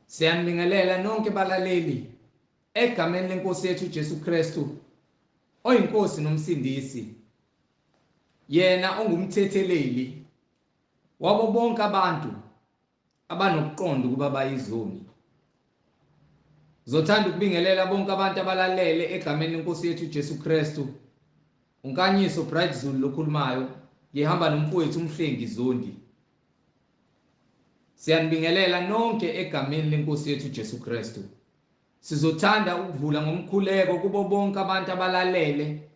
Siyanibingelela nonke balaleli egameni lenkosi yethu Jesu Kristu oyinkosi nomsindisi, yena ongumthetheleli wabo bonke abantu abanokuqonda ukuba bayizoni. Zothanda ukubingelela bonke abantu abalalele egameni lenkosi yethu Jesu Kristu. Unkanyiso Bright Zulu lokhulumayo, ngihamba nomfowethu uMhlengi Zondi. Siyanibingelela nonke egameni lenkosi yethu Jesu Kristu. Sizothanda ukuvula ngomkhuleko kubo bonke abantu abalalele.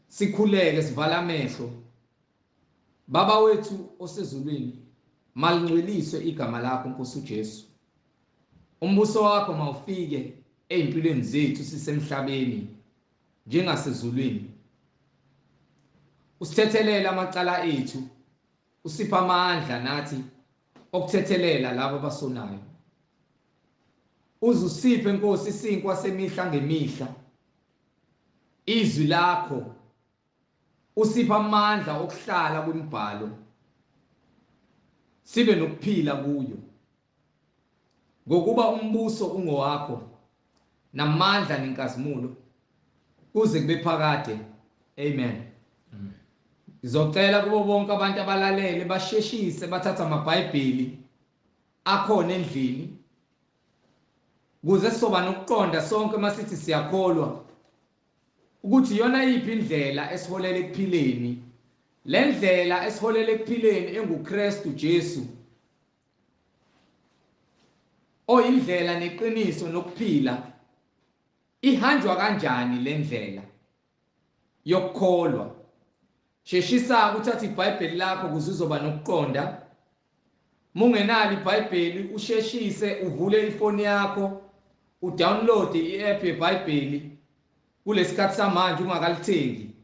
Sikhuleke sivala amehlo. Baba wethu osezulwini, malingcweliswe igama lakho Nkosi uJesu. Umbuso wakho mawufike ezimpilweni zethu sisemhlabeni njengasezulwini. Usithethelele amacala ethu, usipha amandla nathi okuthethelela labo abasonayo. Uzusiphe Nkosi isinkwa semihla ngemihla. Izwi lakho usipha amandla okuhlala kwimibhalo, sibe nokuphila kuyo. Ngokuba umbuso ungowakho namandla nenkazimulo kuze kube phakade. Amen. Ngizocela kubo bonke abantu abalalele basheshise bathatha amaBhayibheli akhona endlini kuze sizoba nokuqonda sonke masithi siyakholwa ukuthi iyona yiphi indlela esiholela ekuphileni. Le ndlela esiholela ekuphileni enguKristu Jesu, oyindlela neqiniso nokuphila, ihanjwa kanjani le ndlela yokukholwa? Sheshisa ukuthatha iBhayibheli lakho ukuze uzoba nokuqonda. Mungenalo iBhayibheli, usheshise uvule ifoni yakho, udownload i-app yeBhayibheli kulesikhathi samanje ungakalithengi.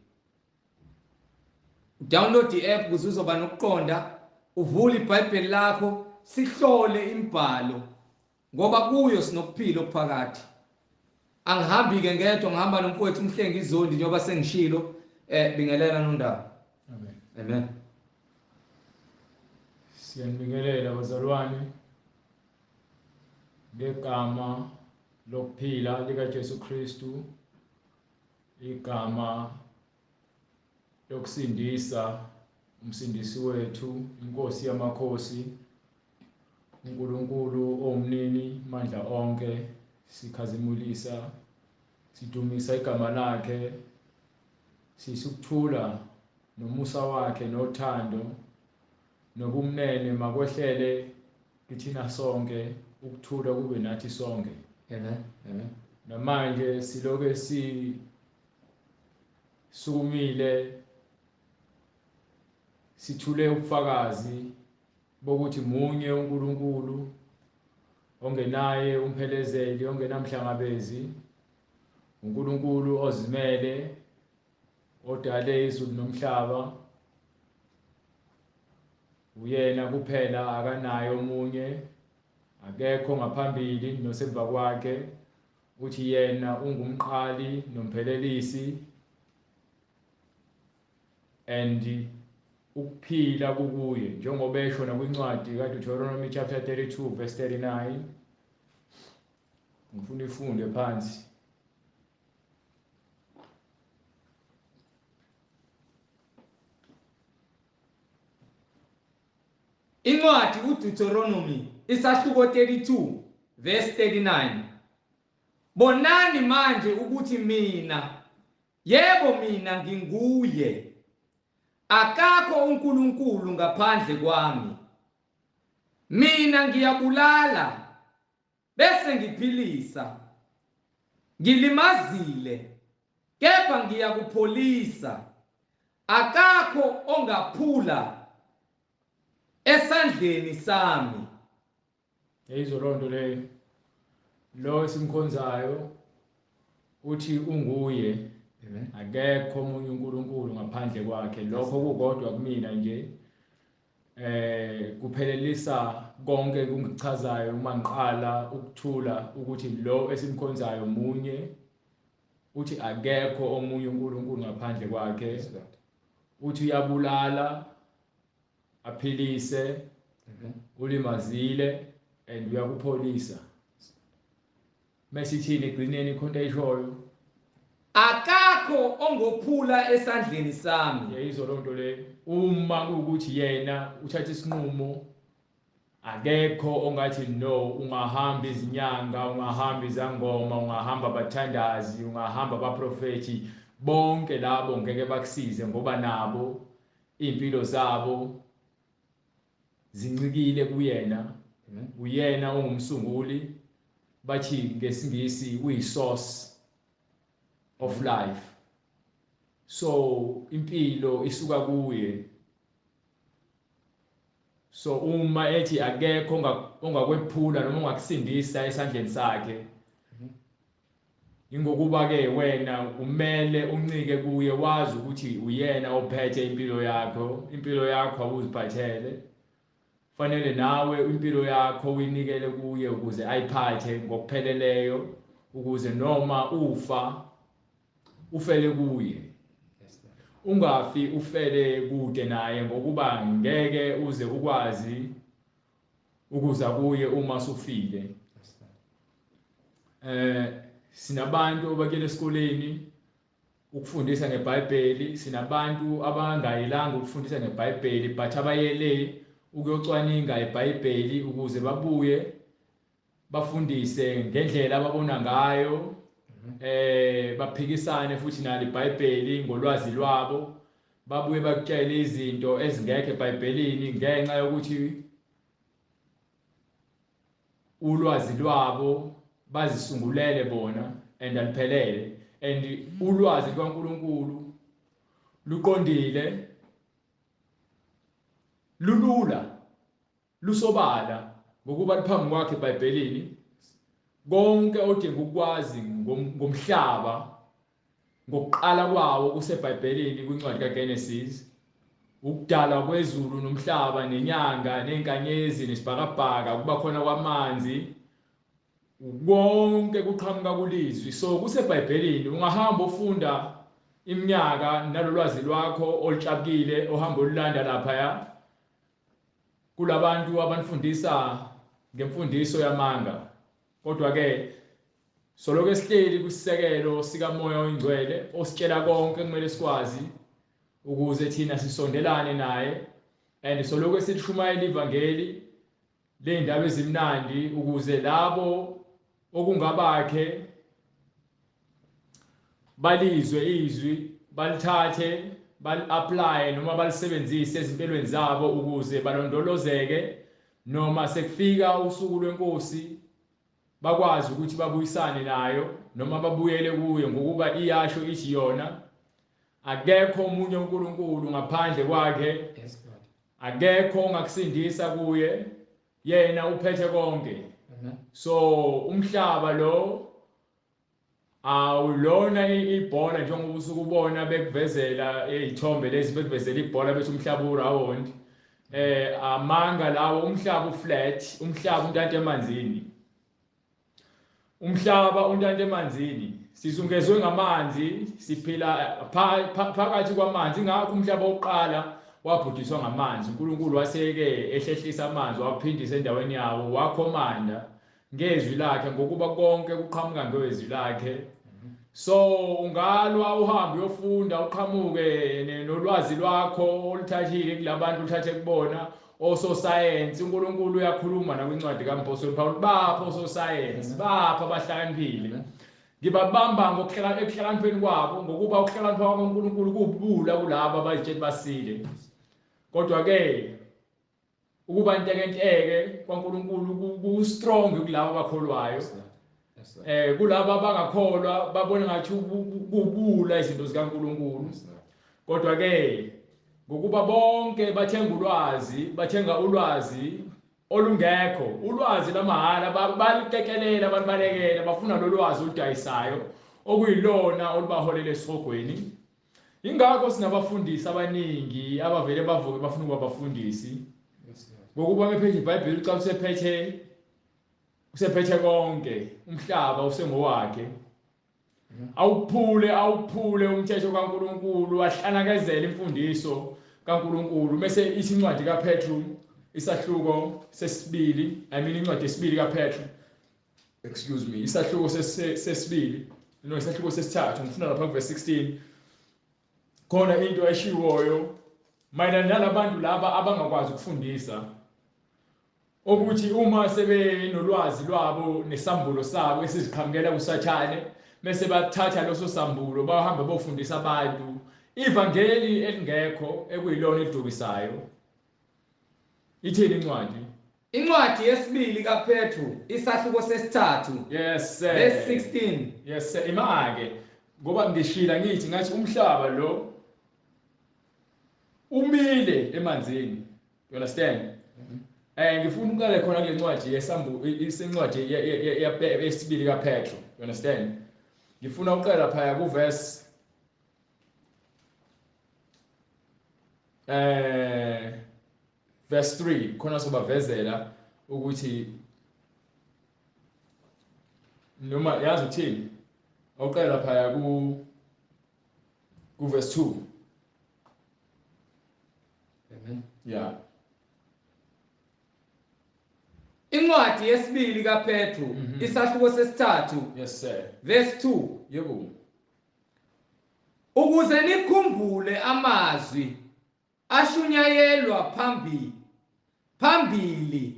Udownload i-app ukuze uzoba nokuqonda, uvule iBhayibheli lakho, sihlole imibhalo ngoba kuyo sinokuphila okuphakathi. Angihambi ke ngedwa, ngihamba nomfowethu uMhlengi Zondi njengoba sengishilo. Bingelela nondaba. Amen. Amen. Siyanibingelela bazalwane ngegama lokuphila lika Jesu Kristu, igama lokusindisa, umsindisi wethu, inkosi yamakhosi, uNkulunkulu owumnini mandla onke. Sikhazimulisa, sidumisa igama lakhe, sisukuthula nomusa wakhe nothando nobumnene makwehlele kithina sonke, ukuthula kube nathi sonke. Amen. Amen. Namanje siloke sisukumile sithule ubufakazi bokuthi munye uNkulunkulu ongenaye umphelezeli, ongenamhlangabezi, uNkulunkulu ozimele, odale izulu nomhlaba. Uyena kuphela, akanaye omunye, akekho ngaphambili nosemva kwakhe. Uthi yena ungumqali nomphelelisi, and ukuphila kukuye, njengoba esho nakwincwadi kaDeuteronomy chapter 32 verse 39. Ngifuna ifunde phansi. Incwadi uDeuteronomy isahluko 32 verse 39. Bonani manje ukuthi mina, yebo mina nginguye, akakho uNkulunkulu ngaphandle kwami. Mina ngiyabulala bese ngiphilisa, ngilimazile kepha ngiyakupholisa, akakho ongaphula esandleni sami. Yizo loo nto leyo. Lo esimkhonzayo uthi unguye, akekho omunye uNkulunkulu ngaphandle kwakhe. Lokho kukodwa kumina nje kuphelelisa konke kungichazayo uma ngiqala ukuthula ukuthi lo esimkhonzayo munye, uthi akekho omunye uNkulunkulu ngaphandle kwakhe. Uthi uyabulala aphilise, ulimazile. And uyakupholisa. Mesithini egcineni khonto ayishoyo? Akakho ongophula esandleni sami. Yayizwa loo nto leyo. Uma kuwukuthi yena uthatha isinqumo, akekho ongathi no. Ungahamba izinyanga, ungahamba izangoma, ungahamba abathandazi, ungahamba abaprofethi, bonke labo ngeke bakusize ngoba nabo impilo zabo zincikile kuyena. Uyena ongumsunguli, bathi ngesingisi uyi-source of life. So impilo isuka kuye. So uma ethi akekho ongakwephula noma ongakusindisa esandleni sakhe, ingokuba ke wena kumele uncike kuye, wazi ukuthi uyena ophethe impilo yakho. Impilo yakho awuziphathele, fanele nawe impilo yakho uyinikele kuye ukuze ayiphathe ngokupheleleyo, ukuze noma ufa ufele kuye, ungafi ufele kude naye, ngokuba ngeke uze ukwazi ukuza kuye uma usufile. Sinabantu abakele esikoleni ukufundisa ngeBhayibheli, sinabantu abangayilanga ukufundisa ngeBhayibheli but abayele ukuyocwaninga iBhayibheli ukuze babuye bafundise ngendlela ababona ngayo, baphikisane futhi nalo iBhayibheli ngolwazi lwabo, babuye bakutshele izinto ezingekho eBhayibhelini ngenxa yokuthi ulwazi lwabo bazisungulele bona and aliphelele. And ulwazi lukaNkulunkulu luqondile, lulula, lusobala ngokuba liphambi kwakhe eBhayibhelini. Konke odinga ukwazi ngomhlaba ngokuqala kwawo kuseBhayibhelini kwincwadi kaGenesis. Ukudalwa kwezulu nomhlaba nenyanga nezinkanyezi nesibhakabhaka, kuba khona kwamanzi, konke kuqhamuka kulizwi. So kuseBhayibhelini. Ungahamba ufunda iminyaka nalolwazi lwakho olutshabukile ohamba olulanda laphaya kulabantu abanifundisa ngemfundiso yamanga. Kodwa ke soloko esihleli kwisisekelo sikaMoya oNgcwele ositshela konke kumele sikwazi ukuze thina sisondelane naye, and soloko esishumayela ivangeli ley'ndaba ezimnandi ukuze labo okungabakhe balizwe izwi, balithathe, bali-apply noma balisebenzise ezimpilweni zabo ukuze balondolozeke, noma sekufika usuku lwenkosi bakwazi ukuthi babuyisane nayo noma babuyele kuyo, ngokuba iyasho ithi yona akekho omunye uNkulunkulu ngaphandle kwakhe, akekho ongakusindisa kuye, yena uphethe konke. So umhlaba lo awulona ibhola njengoba usukubona bekuvezela izithombe lezi, bekuvezela ibhola bethi umhlaba uround. Amanga lawo. Umhlaba uflat, umhlaba untanta emanzini, umhlaba untanta emanzini, sizungezwe ngamanzi, siphila phakathi kwamanzi. Ingakho umhlaba oqala wabhujiswa ngamanzi. uNkulunkulu waseke ehlehlisa amanzi, waphindisa endaweni yawo, wakhomanda ngezwi lakhe, ngokuba konke kuqhamuka ngezwi lakhe. So ungalwa uhambe uyofunda uqhamuke nolwazi lwakho oluthathile kulabantu, uthathe kubona ososayensi. uNkulunkulu uyakhuluma nakwincwadi kaMpostoli Paul, bapha ososayensi, bapha abahlakaniphile, ngibabamba ekuhlakanipheni kwabo, ngokuba ukuhlakanipha kwaNkulunkulu kuwubuwula kulabo abazitshela basile. Kodwa ke ukuba ntekenteke kwaNkulunkulu ku strong kulabo abakholwayo. Kulabo abangakholwa babona ngathi kuwubuwula izinto zikaNkulunkulu. Kodwa ke ngokuba bonke bathenga ulwazi, bathenga ulwazi olungekho, ulwazi lamahhala balikekelela, balibalekela, bafuna lo lwazi oludayisayo okuyilona olubaholela esihogweni. Ingakho sinabafundisi abaningi abavele bavuke bafuna ukuba abafundisi, ngokuba bephethe iBhayibheli, uca usephethe konke, umhlaba usengowakhe. Awuphule umthetho kaNkulunkulu, ahlanakezele imfundiso kaNkulunkulu. Bese ithi incwadi kaPetru isahluko sesibili, I mean incwadi yesibili kaPetru, excuse me, isahluko sesibili, no, isahluko sesithathu, ngifuna lapha verse 16. Khona into eshiwoyo mayelana nalabantu laba abangakwazi ukufundisa, ukuthi uma sebenolwazi lwabo nesambulo sabo esiziqhamukela kuSathane, bese bathatha leso sambulo bahamba bofundisa abantu ivangeli elingekho ekuyilona elidukisayo. Ithini incwadi? Incwadi yesibili kaPetru, isahluko sesithathu. Yes sir. Verse 16. Yes sir. Imake ngoba ngishila ngithi ngathi umhlaba lo umile emanzini. You understand? Ngifuna uqale khona kule ncwadi yesambu, isincwadi yesibili kaPetru. You understand? Ngifuna uqala phaya ku verse verse 3, khona sobavezela ukuthi noma yazi uthini. Awuqala phaya ku verse 2. Amen. Yeah. Incwadi yesibili kaPetru, isahluko sesithathu. Yes sir. Verse 2. Yebo. Ukuze nikhumbule amazwi ashunyayelwa phambili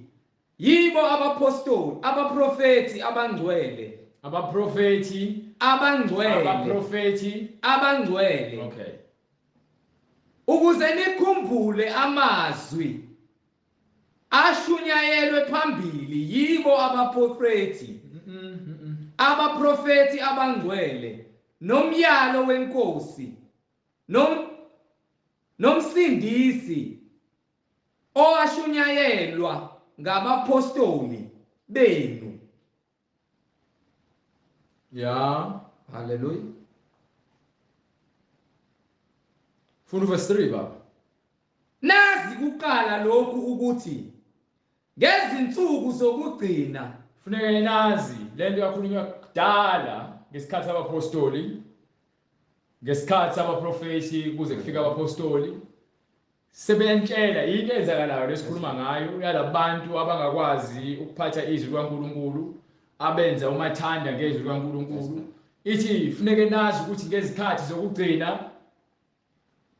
yibo abapostoli, abaprofeti abangcwele, abaprofeti abangcwele, abaprofeti abangcwele. Okay. Ukuze nikhumbule amazwi ashunyayelwe phambili yibo abaprofeti, abaprofeti abangcwele, nomyalo wenkosi nomsindisi owashunyayelwa ngabapostoli benu. Yeah. Hallelujah. Funda verse 3 baba. Nazi kuqala lokhu ukuthi ngezinsuku zokugcina, funeka nazi lento yakhulunywa kudala ngesikhathi sabapostoli, ngesikhathi sabaprofeti, kuze kufika abapostoli. Sebeyantshela into eyenzakalayo lesikhuluma ngayo yalabantu abangakwazi ukuphatha izwi likaNkuluNkulu, abenza umathanda ngezwi likaNkuluNkulu. Ithi funeke nazi ukuthi ngezikhathi zokugcina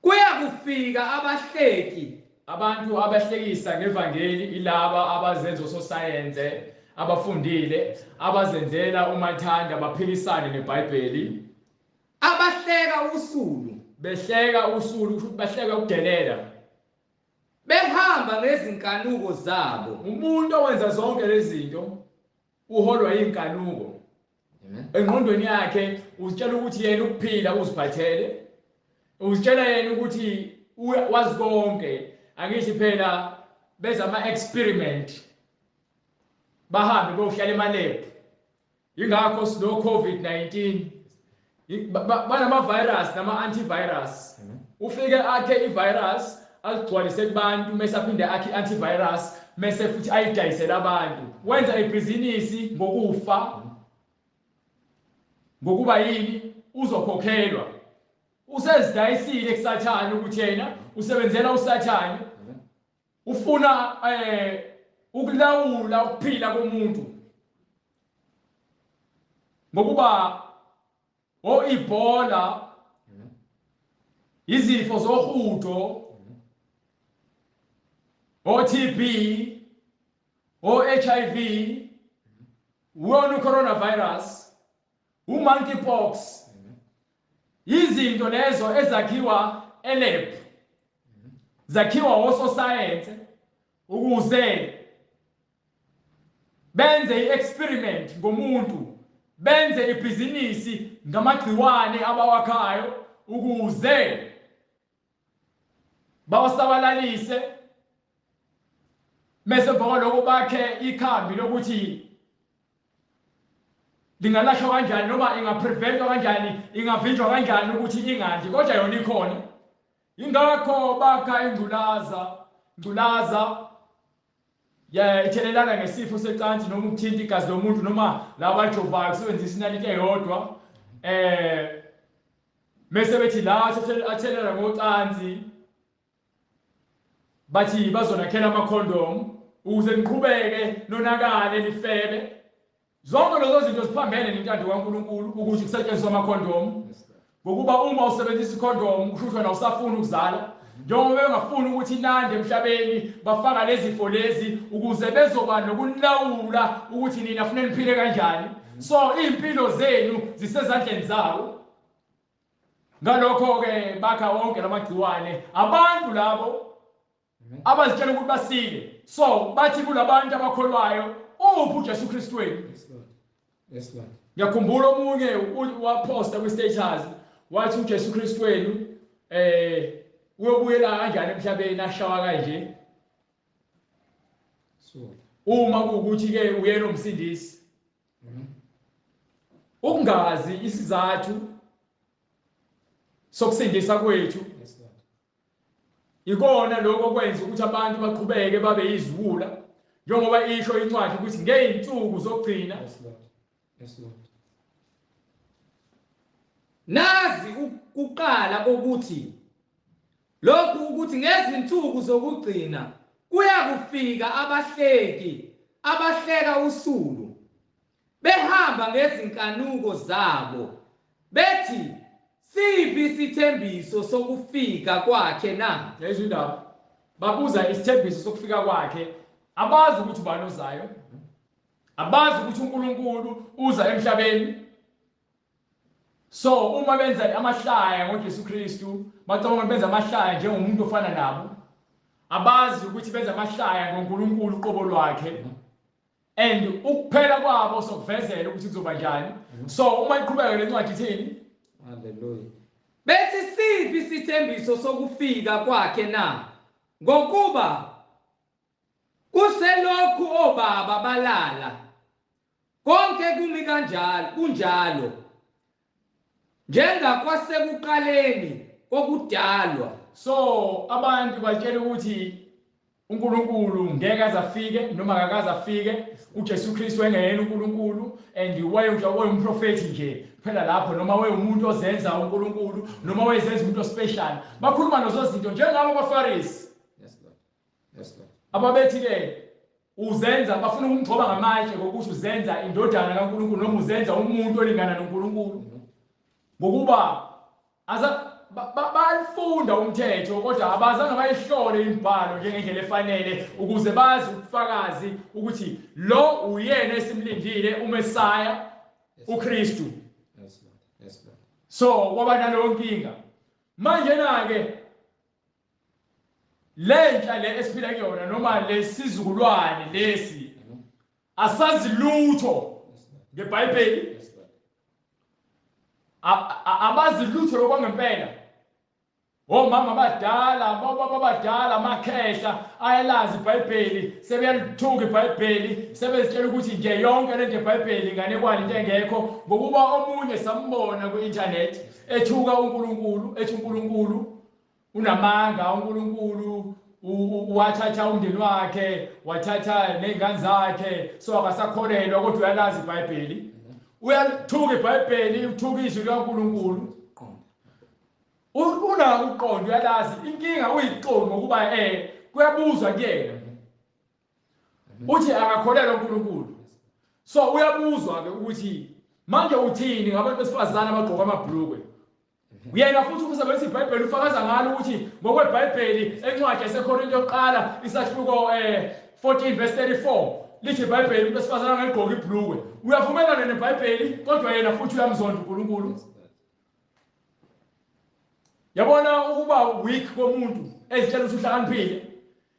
kuyakufika abahleki, abantu abahlekisa ngevangeli, ilaba abazenza ososayense, abafundile, abazenzela umathanda, baphikisane neBhayibheli, abahleka usulu, behleka usulu, kusho ukuthi bahleka ukudelela, behamba ngezinkanuko zabo. Umuntu owenza zonke lezi zinto uholwa inkanuko. Engqondweni yakhe uzitshela ukuthi yena ukuphila uziphathele, uzitshela yena ukuthi wazi konke. Angithi phela benza ama-experiment, bahambe bohlala ema-lab. Ingakho sino COVID-19, banama-virus nama-antivirus. Ufike akhe i-virus aligcwalise kubantu, mese aphinde akhe i-antivirus, mese futhi ayidayisele abantu. Wenza ibhizinisi ngokufa, ngokuba yini? Uzokhokhelwa. Usezidayisile kuSathane ukuthi yena usebenzela uSathane, ufuna ukulawula ukuphila komuntu, ngokuba o-Ebola, izifo zohudo, o-TB, o-HIV, wona coronavirus, u-monkeypox, izinto lezo ezakhiwa elab, zakhiwa ososayense ukuze benze i-experiment ngomuntu, benze ibhizinisi ngamagciwane abawakhayo ukuze bawasabalalise, bese emva kwaloko bakhe ikhambi lokuthi lingalashwa kanjani noma ingapreventwa kanjani, ingavinjwa kanjani ukuthi ingandi, kodwa yona ikhona. Ingakho bakha ingculaza, ingculaza ithelelana ngesifo secansi noma ukuthinta igazi lomuntu noma laba abajovayo kusebenzisa inaliti eyodwa. Mese bethi la athelela ngocansi, Bathi bazonakhela amakhondomu ukuze niqhubeke nonakale nifebe. Zonke lezo zinto ziphambene nentando kaNkulunkulu ukuthi kusetshenziswe amakhondomu. Ngokuba uma usebenzisa ikhondomu kusho ukuthi wena awusafuni ukuzala. Njengoba bengafuni ukuthi nande emhlabeni bafaka lezifo lezi ukuze bezoba nokunilawula ukuthi nina fune niphile kanjani. So iy'mpilo zenu zisezandleni zabo. Ngalokho-ke bakha wonke lamagciwane abantu labo abazitshela ukuthi basile. So bathi kulabantu abakholwayo uphi uJesu Kristu wenu? Yes Lord. Yes Lord. Ngiyakhumbula omunye waposta kwi-status wathi uJesu Kristu wenu uyobuyela kanjani emhlabeni ashawa kanje? So Uma kuwukuthi ke uyena umsindisi. Ukungazi isizathu sokusindisa kwethu yes Lord. ikona lokho okwenza ukuthi abantu baqhubeke babe yiziwula njengoba isho incwadi ukuthi ngey'nsuku zokugcina. Yes Lord. Yes Lord. Nazi ukuqala kokuthi lokhu ukuthi ngezinsuku zokugcina kuyakufika abahleki abahleka usulu behamba ngezinkanuko zabo bethi siphi isithembiso sokufika kwakhe na? Yayizwa indaba, babuza isithembiso sokufika kwakhe, abazi ukuthi ubani ozayo, abazi ukuthi uNkulunkulu uza emhlabeni. So uma benza amahlaya ngoJesu Kristu bacabanga ukuthi benza amahlaya njengomuntu ofana nabo, abazi ukuthi benza amahlaya ngoNkulunkulu uqobo lwakhe. And ukuphela kwabo sokuvezela ukuthi kuzoba njani. So uma iqhubeka le ncwadi ithini? Hallelujah. Bethi siphi isithembiso sokufika kwakhe na? Ngokuba kuselokhu obaba balala, konke kumi kanjalo, kunjalo njengakwasekuqaleni kokudalwa. So abantu batshela ukuthi uNkulunkulu ngeke aze afike noma akakaze afike, uJesu Kristu engeyena uNkulunkulu and wayewumprofethi nje kuphela lapho, noma wayewumuntu ozenza uNkulunkulu noma wayezenza umuntu ospecial. Bakhuluma lezo zinto njengabo abaFarisi. Yes Lord. Yes Lord. Ababethi ke uzenza, bafuna ukumgcoba ngamatshe ngokuthi uzenza indodana kaNkulunkulu noma uzenza umuntu olingana noNkulunkulu. Ngokuba bayifunda umthetho kodwa abazange bayihlole imibhalo njengendlela efanele ukuze bazi ubufakazi ukuthi lo uyena esimlindile uMesaya uKristu. Yes Lord. Yes Lord. So kwaba naleyo nkinga. Manje na ke lentsha le esiphila kuyona noma lesizukulwane lesi asazi lutho ngeBhayibheli, abazi lutho lokwangempela. Omama abadala, obaba abadala, amakhehla ayalazi iBhayibheli, sebeyalithuka iBhayibheli, sebezitshela ukuthi nje yonke lento eBhayibheli inganekwane into engekho, ngokuba omunye sambona ku-internet ethuka uNkulunkulu, ethi uNkulunkulu unamanga, uNkulunkulu wathatha umndeni wakhe, wathatha nezingane zakhe, so akasakholelwa kodwa uyalazi iBhayibheli. Uyalithuka iBhayibheli, uthuka izwi likaNkulunkulu. Unako ukuqonda, uyalazi. Inkinga uyixoki ngokuba kuyabuzwa kuyena. Uthi akakholelwa uNkulunkulu. So uyabuzwa ke ukuthi manje uthini ngabantu besifazane abagqoka amabhlukwe. Uyena futhi usebenzisa iBhayibheli, ufakaza ngalo ukuthi ngokweBhayibheli encwadi yaseKorinte yokuqala isahluko 14 verse 34 lithi iBhayibheli umuntu wesifazane angayigqoki ibhlukwe. Uyavumelana neBhayibheli kodwa yena futhi uyamzonda uNkulunkulu. Yabona ukuba weak komuntu ezitshela ukuthi uhlakaniphile.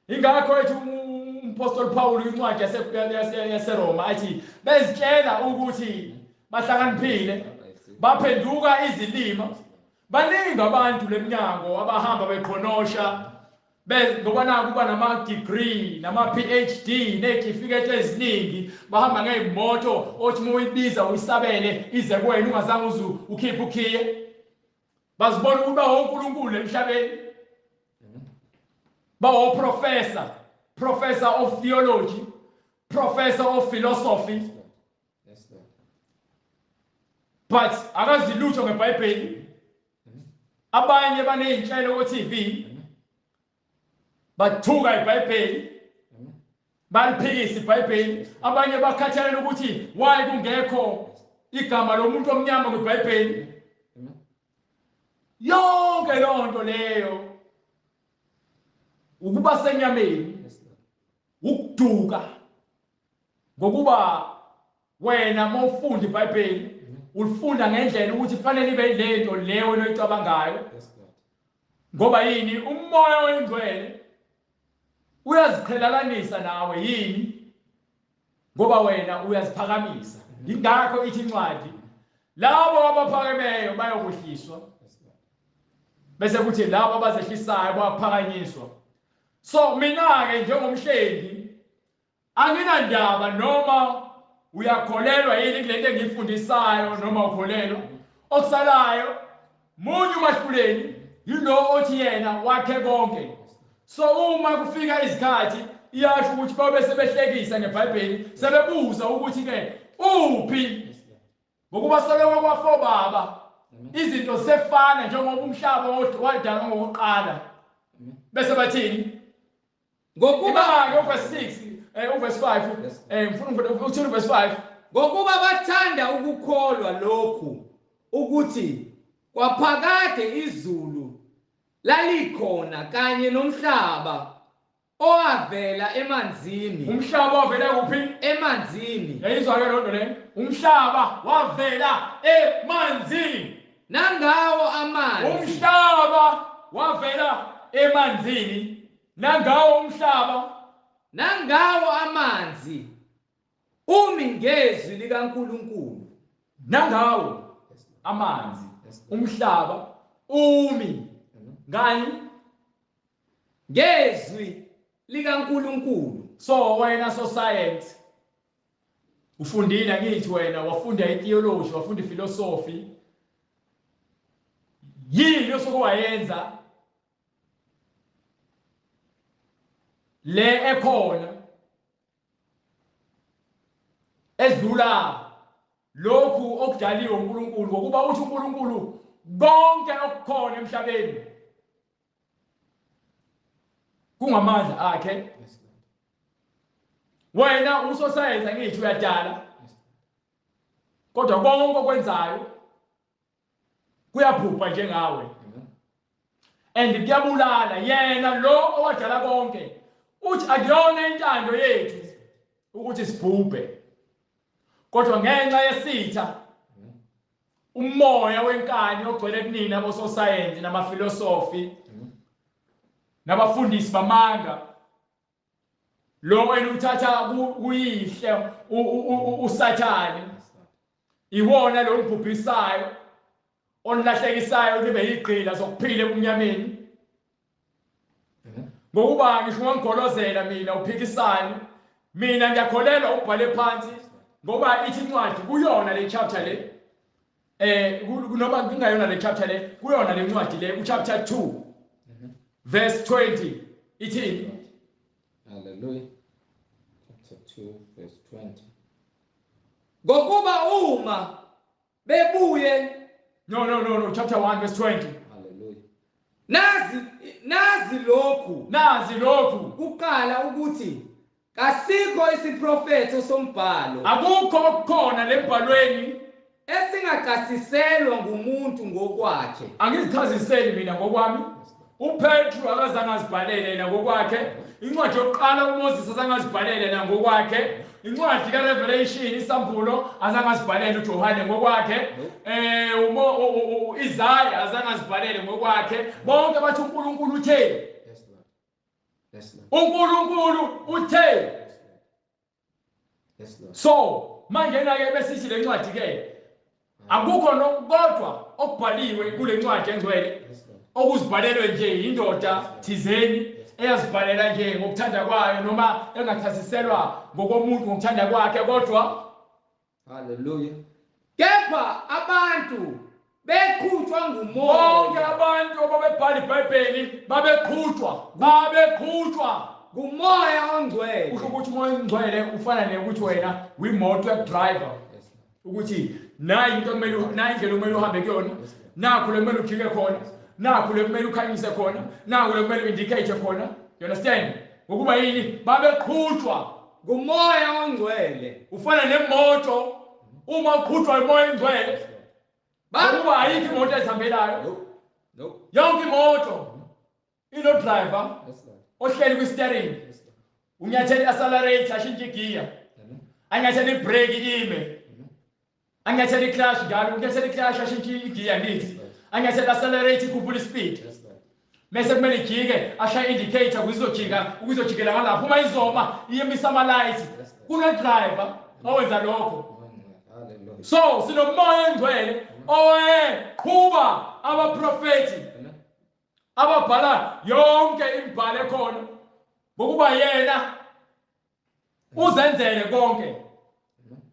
Ingakho ethi uMpostoli Paul kwincwadi yaseRoma athi bezitshela ukuthi bahlakaniphile baphenduka izilima. Baningi abantu leminyango abahamba beqhonosha ngoba naku kuba nama-degree nama-PhD ney'tifiketi eziningi, bahamba ngey'moto othi uma uyibiza uyisabele ize kuwena ungazange uze ukhiphe ukhiye. Bazibona ukuthi bawonkulunkulu emhlabeni, bawoprofessor, professor of theology, professor of philosophy, but akazi lutho ngeBhayibheli. Abanye baney'nhlelo ko-TV. Bathuka iBhayibheli, baliphikisa iBhayibheli. Abanye bakhathalela ukuthi why kungekho igama lomuntu omnyama kwiBhayibheli. Yonke lonto leyo ukuba senyameni, ukuduka, ngokuba wena mawufunda iBhayibheli ulifunda ngendlela ukuthi kufanele ibe lento le wena oyicabangayo. Ngoba yini? Umoya oyingcwele uyaziqhelalanisa nawe. Yini? Ngoba wena uyaziphakamisa. Ingakho ithi incwadi, labo abaphakemeyo bayokuhliswa, bese kuthi labo abazehlisayo bayaphakanyiswa. So mina-ke njengomhlengi anginandaba noma uyakholelwa yini kulento engiyifundisayo noma ukholelwa. Okusalayo munye umahluleli, yilo othi yena wakhe konke. So uma kufika izikhathi iyasho ukuthi babe sebehlekisa ngeBhayibheli, sebebuza ukuthi-ke uphi, ngokuba selokhu kwafa baba izinto zisefana njengoba umhlaba wadalwa ngokuqala. Bese bathini? Ngokuba ke uverse 6, uverse 5, ngifuna uthini uverse 5? Ngokuba bathanda ukukholwa lokhu ukuthi kwaphakade izulu lalikhona kanye nomhlaba owavela emanzini. Umhlaba wavela kuphi? Emanzini. Yayizwa ke lonto le. Umhlaba wavela emanzini. Nangawo amanzi. Umhlaba wavela emanzini. Nangawo umhlaba. Nangawo amanzi. Umi ngezwi likaNkuluNkulu. Nangawo amanzi. Umhlaba umi ngani? Ngezwi likaNkuluNkulu. So wena so science ufundile ngithi wena wafunda itheology, wafunda iphilosophy, yini osokuwayenza le ekhona edlula lokhu okudaliwe uNkulunkulu? Ngokuba uthi uNkulunkulu konke okukhona emhlabeni kungamandla akhe. Wena usosayensi ngithi uyadala, kodwa konke okwenzayo kuyaphupha njengawe and kuyabulala. Yena lo owadala konke uthi akuyona intando yethu ukuthi sibhubhe, kodwa ngenxa yesitha umoya wenkani ogcwele kunina abososayensi namafilosofi nabafundisi bamanga, lo enuthatha kuyihle uSathane, iwona lo ngibhubhisayo onilahlekisayo nibe yigqila zokuphila ebumnyameni. Ngokuba ngisho ungangigolozela mina uphikisane, mina ngiyakholelwa ubhale phansi, ngoba ithi incwadi kuyona le chapter le, noma kungayona le chapter le, kuyona le ncwadi le, ku-chapter 2 verse 20 ithini? Hallelujah. Chapter 2 verse 20. Ngokuba uma bebuye No, no, no, no, chapter 1 verse 20. Hallelujah. Nazi lokhu. Nazi lokhu. Kuqala ukuthi kasikho isiprofetho sombhalo. Akukho okukhona lembhalweni esingachasiselwa ngumuntu ngokwakhe. Angizichaziseli mina ngokwami. uPetru akazange azibhalele yena ngokwakhe. Incwadi yokuqala uMoses azange azibhalele yena ngokwakhe. Incwadi kaRevelation isambulo azange azibhalele uJohane ngokwakhe. uIsaiah azange azibhalele ngokwakhe. Bonke bathi uNkulunkulu uthe. uNkulunkulu uthe. So manje ke besithi le ncwadi ke akukho nokodwa okubhaliwe kule ncwadi engcwele okuzibhalelwe nje indoda thizeni eyazibhalela nje ngokuthanda kwayo noma engachasiselwa ngokomuntu ngokuthanda kwakhe, kodwa haleluya. Kepha abantu beqhutshwa ngumoya. Bonke abantu ababebhala iBhayibheli babeqhutshwa ngumoya ongcwele. Usho ukuthi umoya ongcwele ufana nekuthi wena uyimoto yakudriver, ukuthi nayi into kumele, nayi indlela okumele uhambe kuyona, nakho le kumele ujike khona, nakho le kumele ukhanyise khona, nakho le kumele uindicate khona. You understand? Ngokuba yini? Babeqhutshwa ngumoya ongcwele. Ufana nemoto uma uqhutshwa umoya ongcwele. Ngokuba ayikho imoto ezihambelayo. Yonke imoto ino driver ohleli kwi steering. Unyathela i-accelerator ashintshe igiya. Anyathela i-brake ime. Anyathela i-clutch njalo, unyathela i-clutch ashintshe igiya ngithi. Anyathela i-accelerator ikhuphula ispeed. Mese kumele ijike ashaye indicator kuzojika ukuzojikela ngalapho uma izoma iyemisa ama-light. Kune-driver owenza lokho. So sinomoya ongcwele oweqhuba abaprofethi ababhala yonke imibhalo ekhona ngokuba yena uzenzele konke.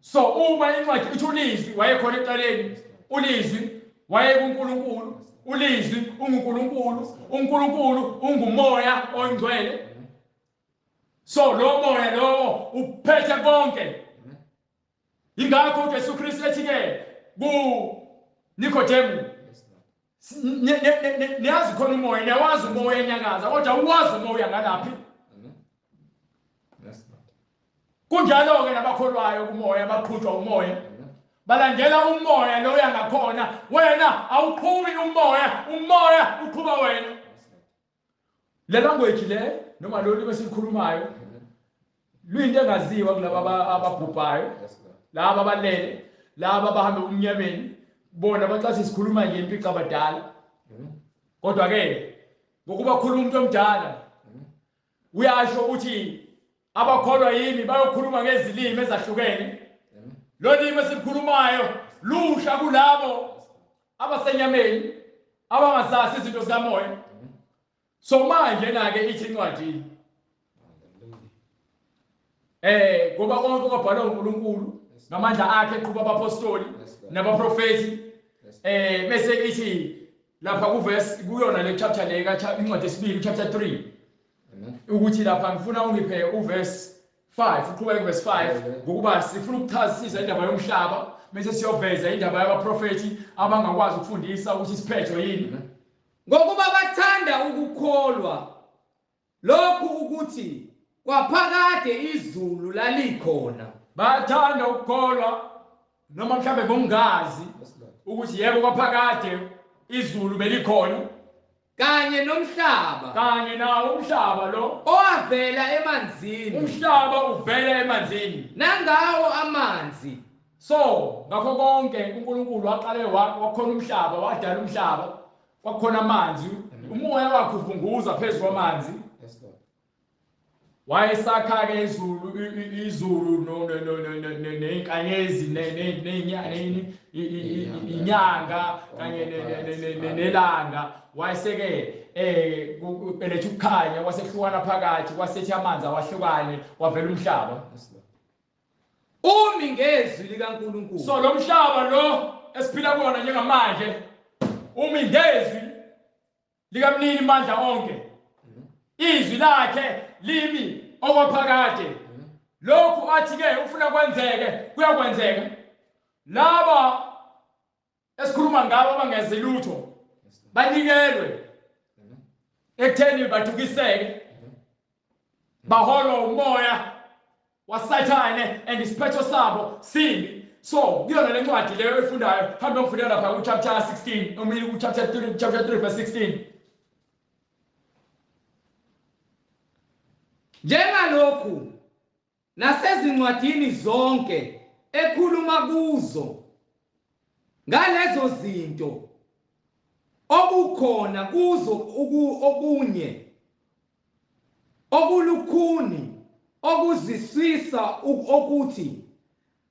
So uma incwadi ithi uLizwi wayekhona ekuqaleni, uLizwi wayekuNkulunkulu, uLizwi unguNkulunkulu, uNkulunkulu ungumoya ongcwele. So lo moya lowo uphethe konke. Ingakho uJesu Kristu ethi ke ku Nikodemu, niyazi khona umoya, niyawazi umoya enyakaza, kodwa uwazi umoya ngalaphi. Kunjalo-ke nabakholwayo kumoya, baqhutshwa umoya, balandela umoya lo yangakhona. Wena awuqhubi umoya, umoya uqhuba wena. Le language le noma lo limi esikhulumayo luyinto engaziwa kulaba ababhubhayo, laba abalele, laba abahambe umnyameni. Bona bacathi sikhuluma nje impica abadala. Kodwa ke ngokuba khuluma umuntu omdala uyasho ukuthi abakholwa yimi bayokhuluma ngezilimi ezahlukene. Lo limi esikhulumayo lusha kulabo abasenyameni abangazazi izinto zikamoya. So manje na-ke ithi incwadi ngoba konke kwabhalwa uNkulunkulu ngamandla akhe eqhuba abapostoli nabaprofethi. Bese ithi lapha kuverse kuyona le chapter le ka incwadi yesibili chapter 3 ukuthi lapha ngifuna ungiphe uverse 5, uqhubeke verse 5 ngokuba sifuna ukuchazisisa indaba yomhlaba bese siyoveza indaba yabaprofethi abangakwazi ukufundisa ukuthi isiphetho yini. Ngokuba bathanda ukukholwa lokhu ukuthi kwaphakade izulu lalikhona. Bathanda ukukholwa noma mhlambe ngokungazi ukuthi yebo kwaphakade izulu belikhona kanye nomhlaba, kanye nawo umhlaba lo owavela emanzini, umhlaba uvela emanzini nangawo amanzi. So ngakho konke uNkulunkulu waqale wakhona umhlaba, wadala umhlaba, kwakhona amanzi, umoya wakhe uvunguza phezu kwamanzi. Wayesakha ke izulu, izulu nezinkanyezi inyanga kanye nelanga. Wayeseke eletha ukukhanya, wasehlukana phakathi, wasethi amanzi awahlukane, wavela umhlaba. Umi ngezwi likaNkulunkulu. So lo mhlaba lo esiphila kuwona njengamanje umi ngezwi likamnini mandla onke. Izwi lakhe limi okwaphakade. Lokhu athi ke ufuna kwenzeke kuyakwenzeka. Laba esikhuluma ngabo abangezi lutho banikelwe ekutheni badukiseke, baholwa umoya waSathane and isiphetho sabo sibi. So kuyona le ncwadi leyo efundayo, hambe ngifundela lapha ku chapter 16, umile ku chapter 3, chapter 3 verse 16. Njengalokhu nasezincwadini zonke ekhuluma kuzo ngalezo zinto okukhona kuzo okunye okulukhuni okuziswisa ukuthi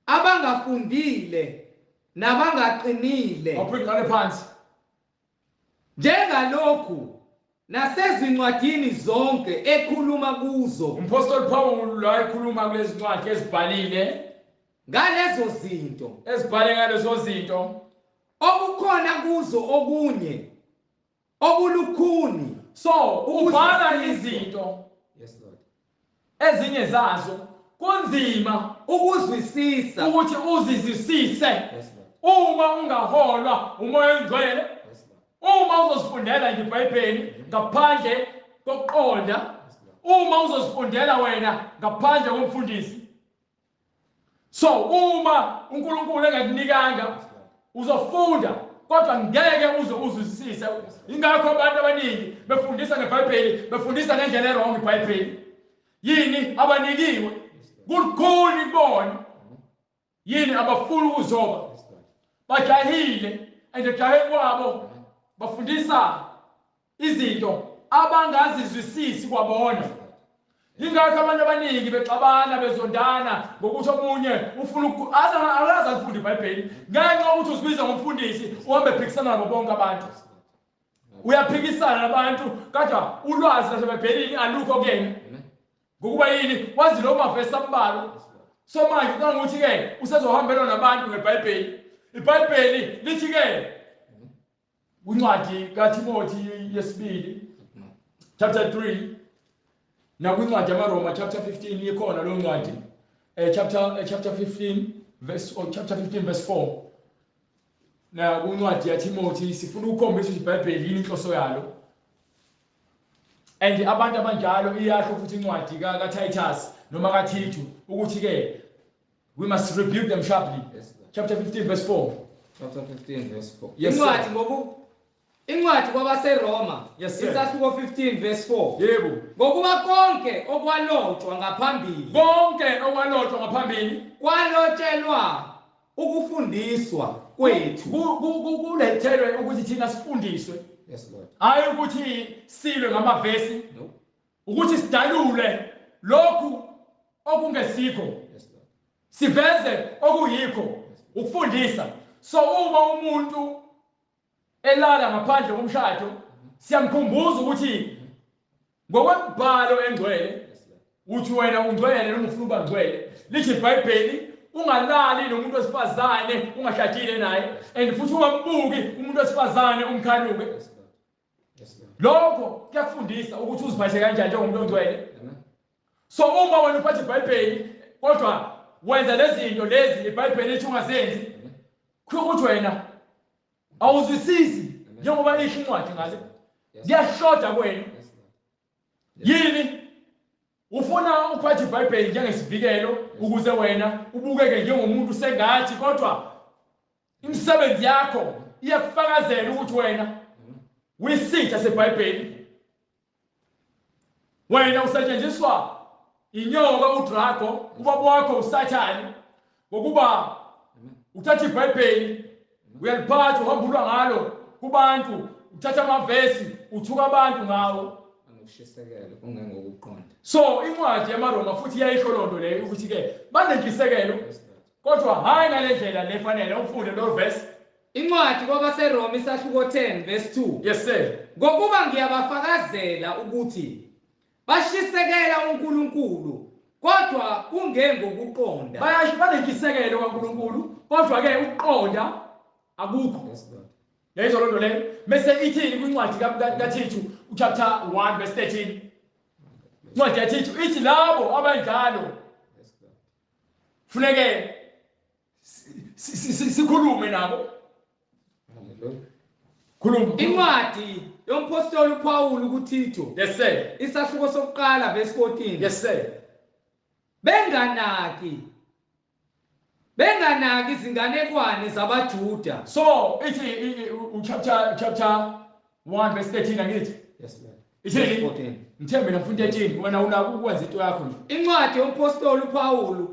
abangafundile nabangaqinile. Awuqale phansi. Njengalokhu nasezincwadini zonke ekhuluma kuzo. Umpostoli Paul la ekhuluma kulezi ncwadi ezibhalile ngalezo zinto, ezibhale ngalezo zinto okukhona kuzo okunye okulukhuni. So ubhala izinto, yes Lord, ezinye zazo kunzima ukuzwisisa, ukuthi uzizwisise. Yes Lord. Uma ungaholwa umoya ongcwele, yes Lord, uma uzozifundela nje iBhayibheli ngaphandle kokuqonda, yes Lord, Uma uzozifundela wena ngaphandle komfundisi, so uma uNkulunkulu engakunikanga uzofunda kodwa ngeke uze uzwisise. Ingakho abantu abaningi befundisa ngeBhayibheli, befundisa ngendlela e-wrong iBhayibheli. Yini abanikiwe? Kulikhuni kubona. Yini abafuna ukuzoba? Bajahile, and ejahe kwabo bafundisa izinto abangazizwisisi kwabona. Ingakho abantu abaningi bexabana bezondana ngokuthi omunye ufuna akaze alifunde iBhayibheli ngenxa yokuthi uzibiza ngomfundisi, uhambe ephikisana nabo bonke abantu. Uyaphikisana nabantu kodwa ulwazi laseBhayibhelini alukho kuyena. Ngokuba yini? Wazi lo mavesi ambalwa. So manje ucabanga ukuthi-ke usezohambelwa nabantu ngeBhayibheli. IBhayibheli lithi-ke kwincwadi kaTimothy yesibili chapter 3 nakwincwadi yamaRoma chapter 15 ikhona lo ncwadi, chapter 15 verse, or chapter 15 verse 4. Na kwincwadi yaTimothy sifuna ukukhombisa ukuthi iBhayibheli yini inhloso yalo. And abantu abanjalo iyasho futhi incwadi kaTitus noma kaTito ukuthi ke we must rebuke them sharply. Yes, Lord. Chapter 15 verse 4. Chapter 15 verse 4. Yes, sir. Incwadi ngoku Incwadi kwabaseRoma Yes, sir. isahluko 15 verse 4. Yebo. Ngokuba konke okwalotshwa ngaphambili Konke okwalotshwa ngaphambili kwalotshelwa ukufundiswa kwethu. Kulethelwe ukuthi thina sifundiswe. Yes, Lord. Hayi ukuthi silwe ngamavesi, No. ukuthi sidalule lokhu okungesikho. Yes, Lord. Siveze okuyikho, ukufundisa. So uma umuntu elala ngaphandle komshado, siyamkhumbuza ukuthi ngokwembhalo engcwele Yes, Lord. uthi wena ungcwele noma ufuna ukuba ngcwele. Lithi iBhayibheli ungalali nomuntu wesifazane ungashadile naye, and futhi ungambuki umuntu wesifazane umkhanuke. Yes, Lord. Yes, Lord. Lokho kuyakufundisa ukuthi uziphathe kanjani njengomuntu ongcwele. Amen. So uma wena uphathe iBhayibheli kodwa wenza lezi zinto lezi iBhayibheli lithi ungazenzi, kusho ukuthi wena awuzwisisi njengoba isho incwadi ngale. Yes. Kuyashoda kwena. Yes, Lord. Yini ufuna ukuphatha iBhayibheli njengesivikelo ukuze wena ubukeke njengomuntu sengathi, kodwa imisebenzi yakho iyakufakazela ukuthi wena uyisitha seBhayibheli. Wena usetshenziswa inyoka uDrago, ubaba wakho uSathane, ngokuba uthatha iBhayibheli uyaliphatha uhamba ulwa ngalo kubantu, uthatha amavesi uthuka abantu ngawo. Anokushisekelo kungengokuqonda. So incwadi yamaRoma futhi iyayisho loo nto leyo ukuthi ke banentshisekelo Yes, Lord. kodwa hayi ngale ndlela lefanele. Ufunde lo verse. Incwadi kwabaseRoma isahluko 10 verse 2. Yes sir. Ngokuba ngiyabafakazela ukuthi bashisekela uNkulunkulu kodwa kungengokuqonda. Bayasho banentshisekelo kaNkulunkulu kodwa ke ukuqonda akukho. Yes, Lord. Yayizwa loo nto leyo. Bese ithini kwincwadi kaThithu chapter 1 verse 13. Incwadi yaThithu ithi labo abanjalo Yes, Lord. funeke sikhulume nabo. Hallelujah. Khuluma. Incwadi yompostoli uPaul kuThithu Yes sir. isahluko sokuqala verse 14. Yes sir. Benganaki izinganekwane zabaJuda. So ithi chapter 1 verse 13 angithi. Yes, Lord. Ithini? 14. Ngithembe ngifunda 13 wena unako ukwenza into yakho nje. Incwadi yompostoli uPaul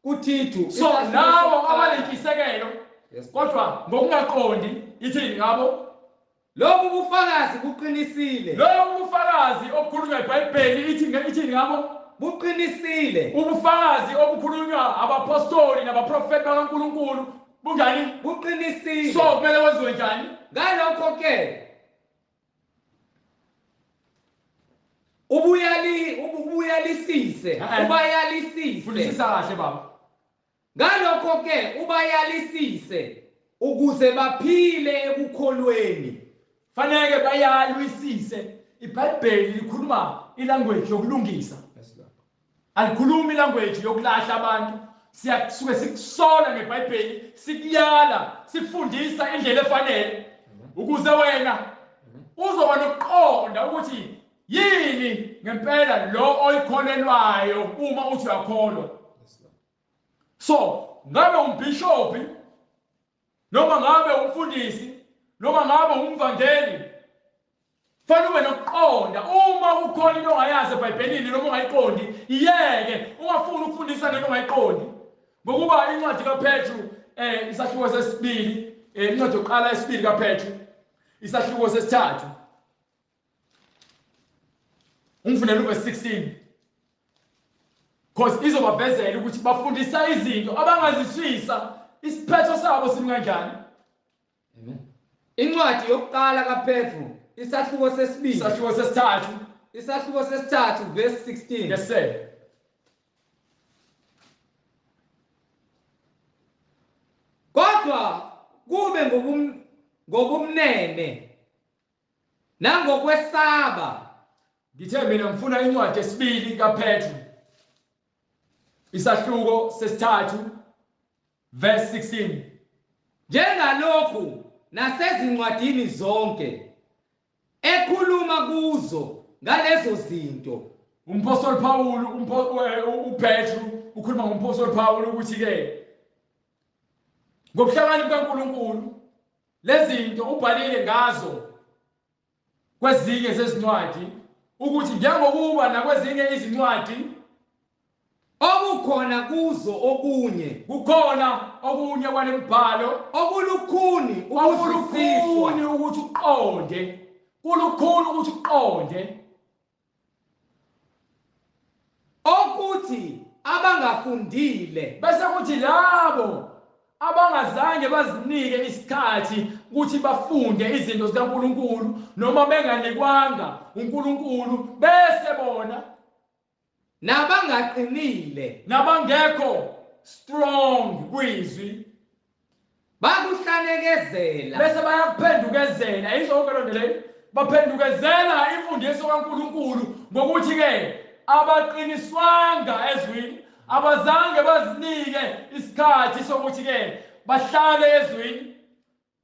kuThithu So nawo abanentshisekelo Yes. kodwa ngokungaqondi ithini ngabo? Lobu bufakazi buqinisile. Lobu bufakazi obukhulunywa eBhayibheli ithi ngabo? Buqinisile. Ubufakazi obukhulunywa abapostoli nabaprofeti bakaNkulunkulu bunjani? Buqinisile. So kumele kwenziwe njani? Ngalokho ke ubuyalisise, ubayalisise. Fundisisa kahle baba. Ngalokho ke ubayalisise ukuze baphile ekukholweni. Fanele bayalwisise. iBhayibheli likhuluma ilanguage yokulungisa. Yes, Lord. Alikhulumi ilanguage yokulahla abantu. Siyasuke sikusola ngeBhayibheli, sikuyala, sikufundisa indlela efanele ukuze wena uzoba nokuqonda ukuthi yini ngempela lo oyikholelwayo uma uthi uyakholwa. So ngabe umbhishobhi noma ngabe umfundisi noma ngabe umvangeli, fanele ube nokuqonda. Uma kukhona into ongayazi eBhayibhelini noma ungayiqondi, iyeke, ungafuni ukufundisa ngento ongayiqondi. Ngokuba incwadi kaPetru isahluko sesibili, incwadi yokuqala yesibili kaPetru isahluko sesithathu, ungifunela uverse 16, because izobavezela ukuthi bafundisa izinto abangaziswisa, isiphetho sabo simi kanjani. Amen. Incwadi yokuqala kaPetru isahluko sesibili, isahluko sesithathu, isahluko sesithathu verse 16. Yes sir. Kodwa kube ngobumnene nangokwesaba. Ngithe mina ngifuna incwadi yesibili kaPetru isahluko sesithathu verse 16. Njengalokhu nasezincwadini zonke ekhuluma kuzo ngalezo zinto. Umpostoli Paul, uPetru ukhuluma ngompostoli Paul ukuthi ke ngobuhlakani bukaNkulunkulu lezinto ubhalile ngazo kwezinye zezincwadi, ukuthi njengokuba nakwezinye izincwadi okukhona kuzo okunye, kukhona okunye kwalemibhalo okulukhuni ukuzwisiswa, ukuthi uqonde, kulukhuni ukuthi uqonde, okuthi abangafundile, bese kuthi labo abangazange bazinike isikhathi ukuthi bafunde izinto zikaNkulunkulu noma benganikwanga uNkulunkulu, bese bona nabangaqinile, nabangekho strong kwizwi, bakuhlanekezela, bese bayakuphendukezela. Izonke lonto leyo baphendukezela imfundiso kaNkulunkulu ngokuthi ke abaqiniswanga ezwini, abazange bazinike isikhathi sokuthi ke bahlale ezwini,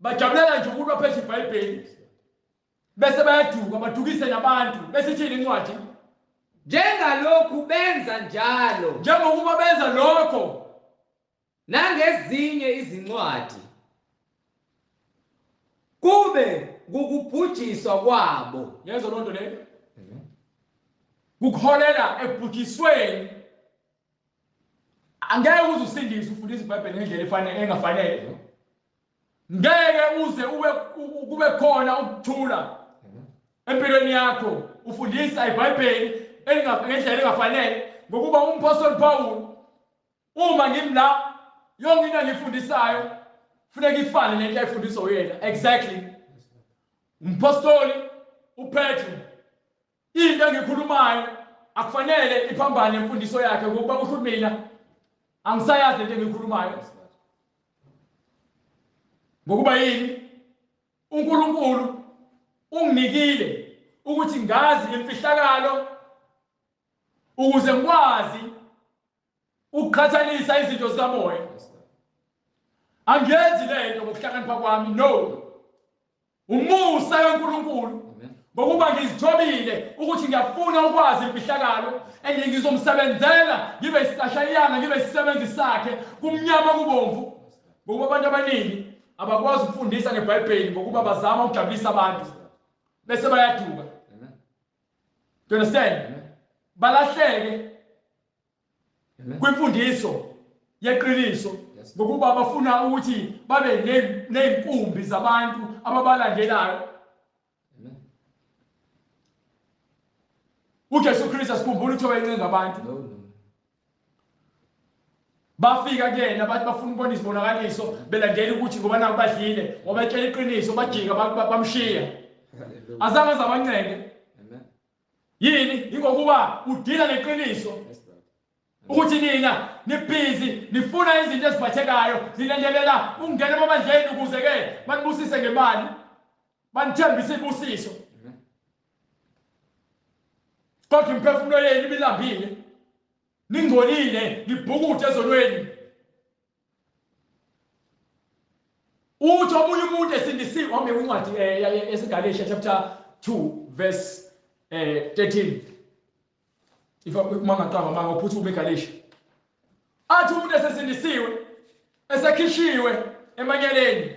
bajabulela nje ukuthi baphethe iBhayibheli bese bayaduka, badukise nabantu. Bese ithini incwadi? Njengalokhu benza njalo, njengokuba benza lokho nangezinye izincwadi, kube kukubhujiswa kwabo. Yezwa lonto leyo, kukholela ekubhujisweni. Angeke uze usindise ufundise iBhayibheli ngendlela efanele engafanele. Ngeke uze ube kube khona ukuthula empilweni yakho ufundisa iBhayibheli ngendlela engafanele. Ngokuba umpostoli Paul, uma ngimla yonke into engifundisayo funeka ifane nento ayifundiswa uyena. Exactly. Umpostoli uPetru, into engikhulumayo akufanele iphambane nemfundiso yakhe, ngokuba kusho mina angisayazi lento engikhulumayo. Ngokuba yini? uNkulunkulu unginikile ukuthi ngazi imfihlakalo ukuze ngikwazi ukuqhathanisa izinto zikamoya. Angiyenzi lento ngokuhlakanipha kwami, no. Umusa kaNkulunkulu, ngokuba ngizithobile ukuthi ngiyafuna ukwazi imfihlakalo, and ngizomsebenzela, ngibe isicashayana, ngibe isisebenzi sakhe, kumnyama kubomvu. Ngokuba abantu abaningi abakwazi ukufundisa ngeBhayibheli ngokuba bazama ukujabulisa abantu bese bayaduka. Do you understand? Balahleke kwimfundiso yeqiniso ngokuba bafuna ukuthi babe nezinkumbi zabantu ababalandelayo. uJesu Kristu asikhumbula ukuthi wayencenga abantu. Bafika kuyena bathi bafuna ukubona izibonakaliso, belandela ukuthi ngoba naku badlile, wabatshela iqiniso, bajika bamshiya. Azange azabancenge. Yini? Ingokuba udila neqiniso. Ukuthi nina nibhizi nifuna izinto eziphathekayo, nilandelela ukungena emabandleni ukuze ke banibusise ngemali, banithembise ibusiso. Kodwa imiphefumulo yenu ibilambile, ningcolile, nibhukude ezonweni. Uthi omunye umuntu esindisiwe, wambe incwadi yesiGalesha chapter 2 verse 13. If uma ngaqamba manga uphuthume eGalesha. Athi umuntu esesindisiwe esekhishiwe emanyaleni.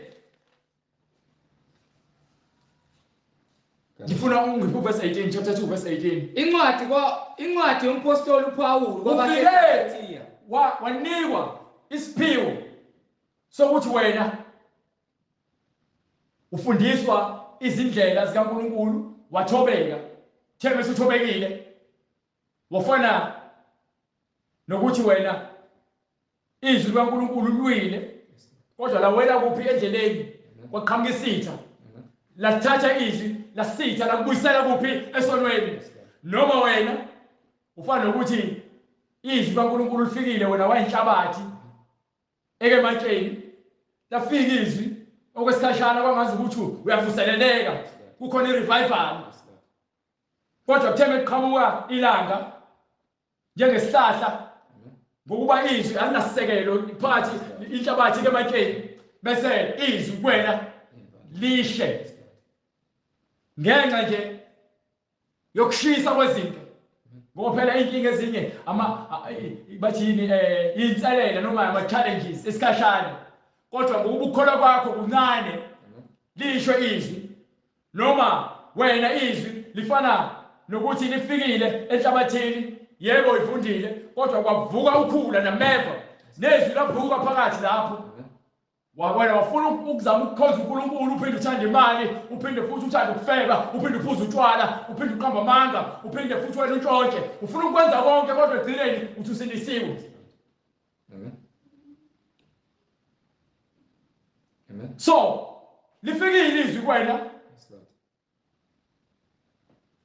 Ngifuna ungiphe verse 18 chapter 2 verse 18. Incwadi kwa incwadi yompostoli uPaul kwabaseGalatia wanikwa isiphiwo sokuthi wena ufundiswa izindlela zikaNkuluNkulu wathobeka thembe usuthobekile wafana nokuthi wena izwi likaNkuluNkulu lwile kodwa lawela kuphi endleleni kwaqhamuka isitha lathatha izwi lasitha lakubuyisela kuphi esonweni noma wena ufana nokuthi izwi likaNkuluNkulu lifikile wena wayinhlabathi ekematsheni lafika izwi okwesikhashana kwangazi ukuthi uyavuseleleka kukhona i-revival kodwa kuthe mekuqhamuka ilanga njengesihlahla ngokuba izwi alinasisekelo phakathi inhlabathi kematsheni bese izwi kuwena lishe ngenxa nje yokushisa kwezinto ngoba phela inkinga ezinye ama bathini eh inselele noma ama challenges esikhashana kodwa ngokuba ukukholwa kwakho kuncane lisho izwi noma wena izwi lifana nokuthi lifikile enhlabathini yebo ivundile kodwa kwavuka ukhula nameva nezwi lavuka phakathi lapho Wena wafuna ukuzama ukukhonza uNkulunkulu uphinde uthande imali uphinde futhi uthande ukufeba uphinde uphuze utshwala uphinde uqamba amanga uphinde futhi wena untshontshe ufuna ukwenza konke kodwa ekugcineni uthi usindisiwe. Amen. Amen. So lifikile izwi kuwena. Yes, Lord.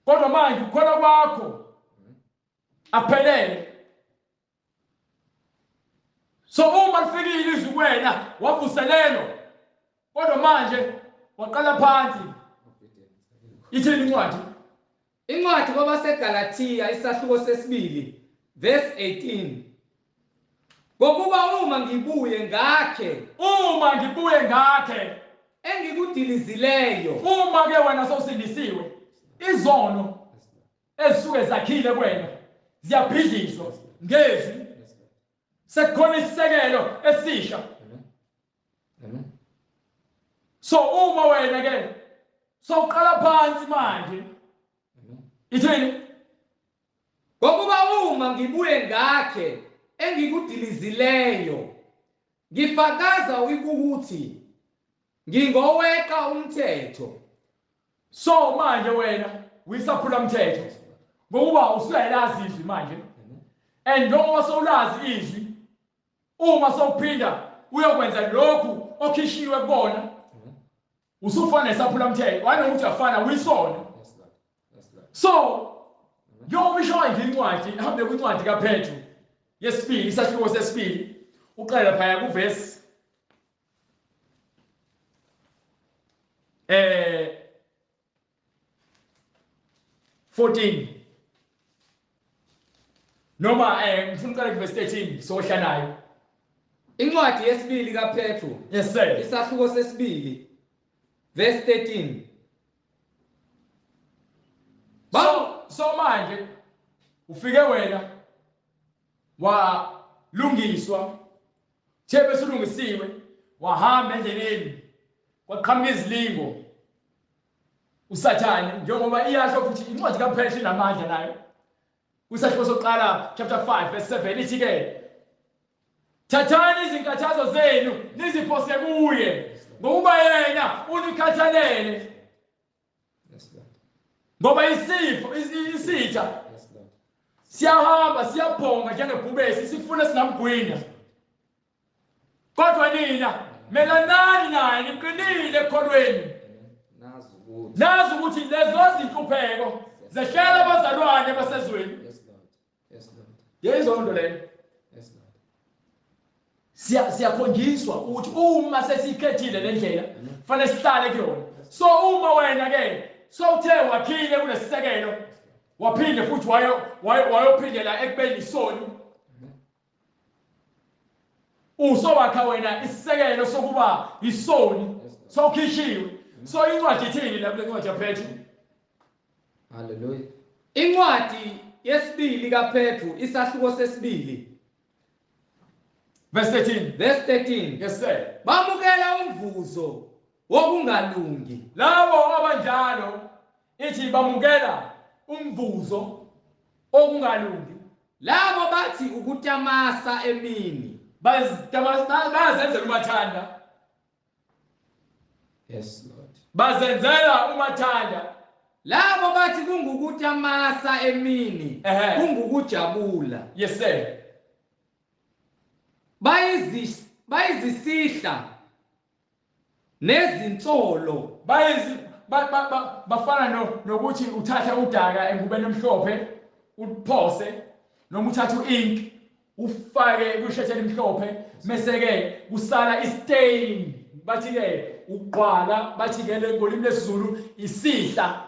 Kodwa manje ukukholwa kwakho akuphelele. So uma lifikile izwi kuwena wavuselelwa kodwa manje waqala phansi. Ithini incwadi? Incwadi kwabaseGalathiya isahluko sesibili verse 18. Ngokuba uma ngibuye ngakhe, uma ngibuye ngakhe engikudilizileyo, uma ke wena sowusindisiwe izono ezisuke zakhile kuwena ziyabhidlizwa ngezwi sekukhona isisekelo esisha. Amen. So uma wena ke sowuqala phansi manje ithini? Ngokuba uma ngibuye ngakhe engikudilizileyo ngifakaza ukuthi ngingoweqa umthetho. So manje wena uyisaphula mthetho ngokuba usuyayelazi izwi manje and njengoba sowulazi izwi uma sowuphinda uyokwenza lokhu okhishiwe kubona usufana nesaphula mthetho wanokuthi uyafana uyisona. So njengoba isho nje incwadi ihambe kwincwadi kaPetru yesibili isahluko sesibili uqale laphaya kuvesi 14 noma ngifuna uqale kuvesi 13 sohla nayo. Incwadi yesibili kaPetru. Yes sir. Isahluko sesibili verse 13. So manje ufike wena walungiswa the besulungisiwe wahamba endleleni kwaqhamuka izilingo uSathane njengoba iyasho futhi incwadi kaPetru inamandla nayo kwisahluko sokuqala chapter 5 verse 7 ithi ke thathani izinkathazo zenu niziphose kuye ngokuba yena unikhathalele. Ngoba isifo isitha siyahamba siyabhonga njengebhubesi sifuna singamgwinya kodwa nina melanani naye niqinile ekukholweni nazi ukuthi lezo zinhlupheko zehlela abazalwane basezweni. Yeyizonto leyo. Siyakhonjiswa ukuthi uma sesikhethile le ndlela fanele sihlale kuyona. So uma wena ke sowuthe wakhile kulesisekelo waphinde futhi wayophindela ekubeni isoni usowakha wena isisekelo sokuba isoni sowukhishiwe. So incwadi ithini la kule ncwadi yaPetru? Haleluya. Incwadi yesibili kaPetru isahluko sesibili Verse 13. Verse 13. Yes sir. Bamukela umvuzo wokungalungi. Labo abanjalo ithi bamukela umvuzo okungalungi. Labo bathi ukutamasa emini. Bazenzela umathanda. Yes Lord. Bazenzela umathanda. Labo bathi kungukutamasa emini, kungukujabula. Yes sir. Bayizisihla nezinsolo. Bafana nokuthi uthatha udaka engubeni emhlophe uphose, noma uthatha uink ufake kwishethi elimhlophe, mese ke kusala istain, bathi ke uqwala, bathi ke ngolimi lesiZulu isihla.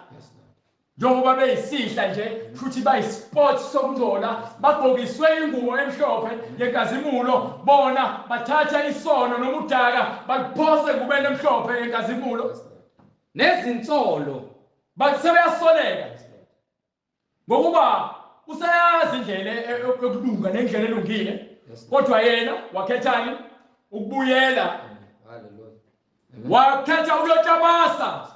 Njengoba beyisihla nje futhi bayisport sokungcola, bagqokiswe ingubo emhlophe yenkazimulo, bona bathatha isono noma udaka bakuphose engubeni emhlophe yenkazimulo. Nezinsolo bathi sebeyasoleka ngokuba useyazi indlela yokulunga nendlela elungile, kodwa yena wakhethani ukubuyela. Wakhetha ukuyotabasa.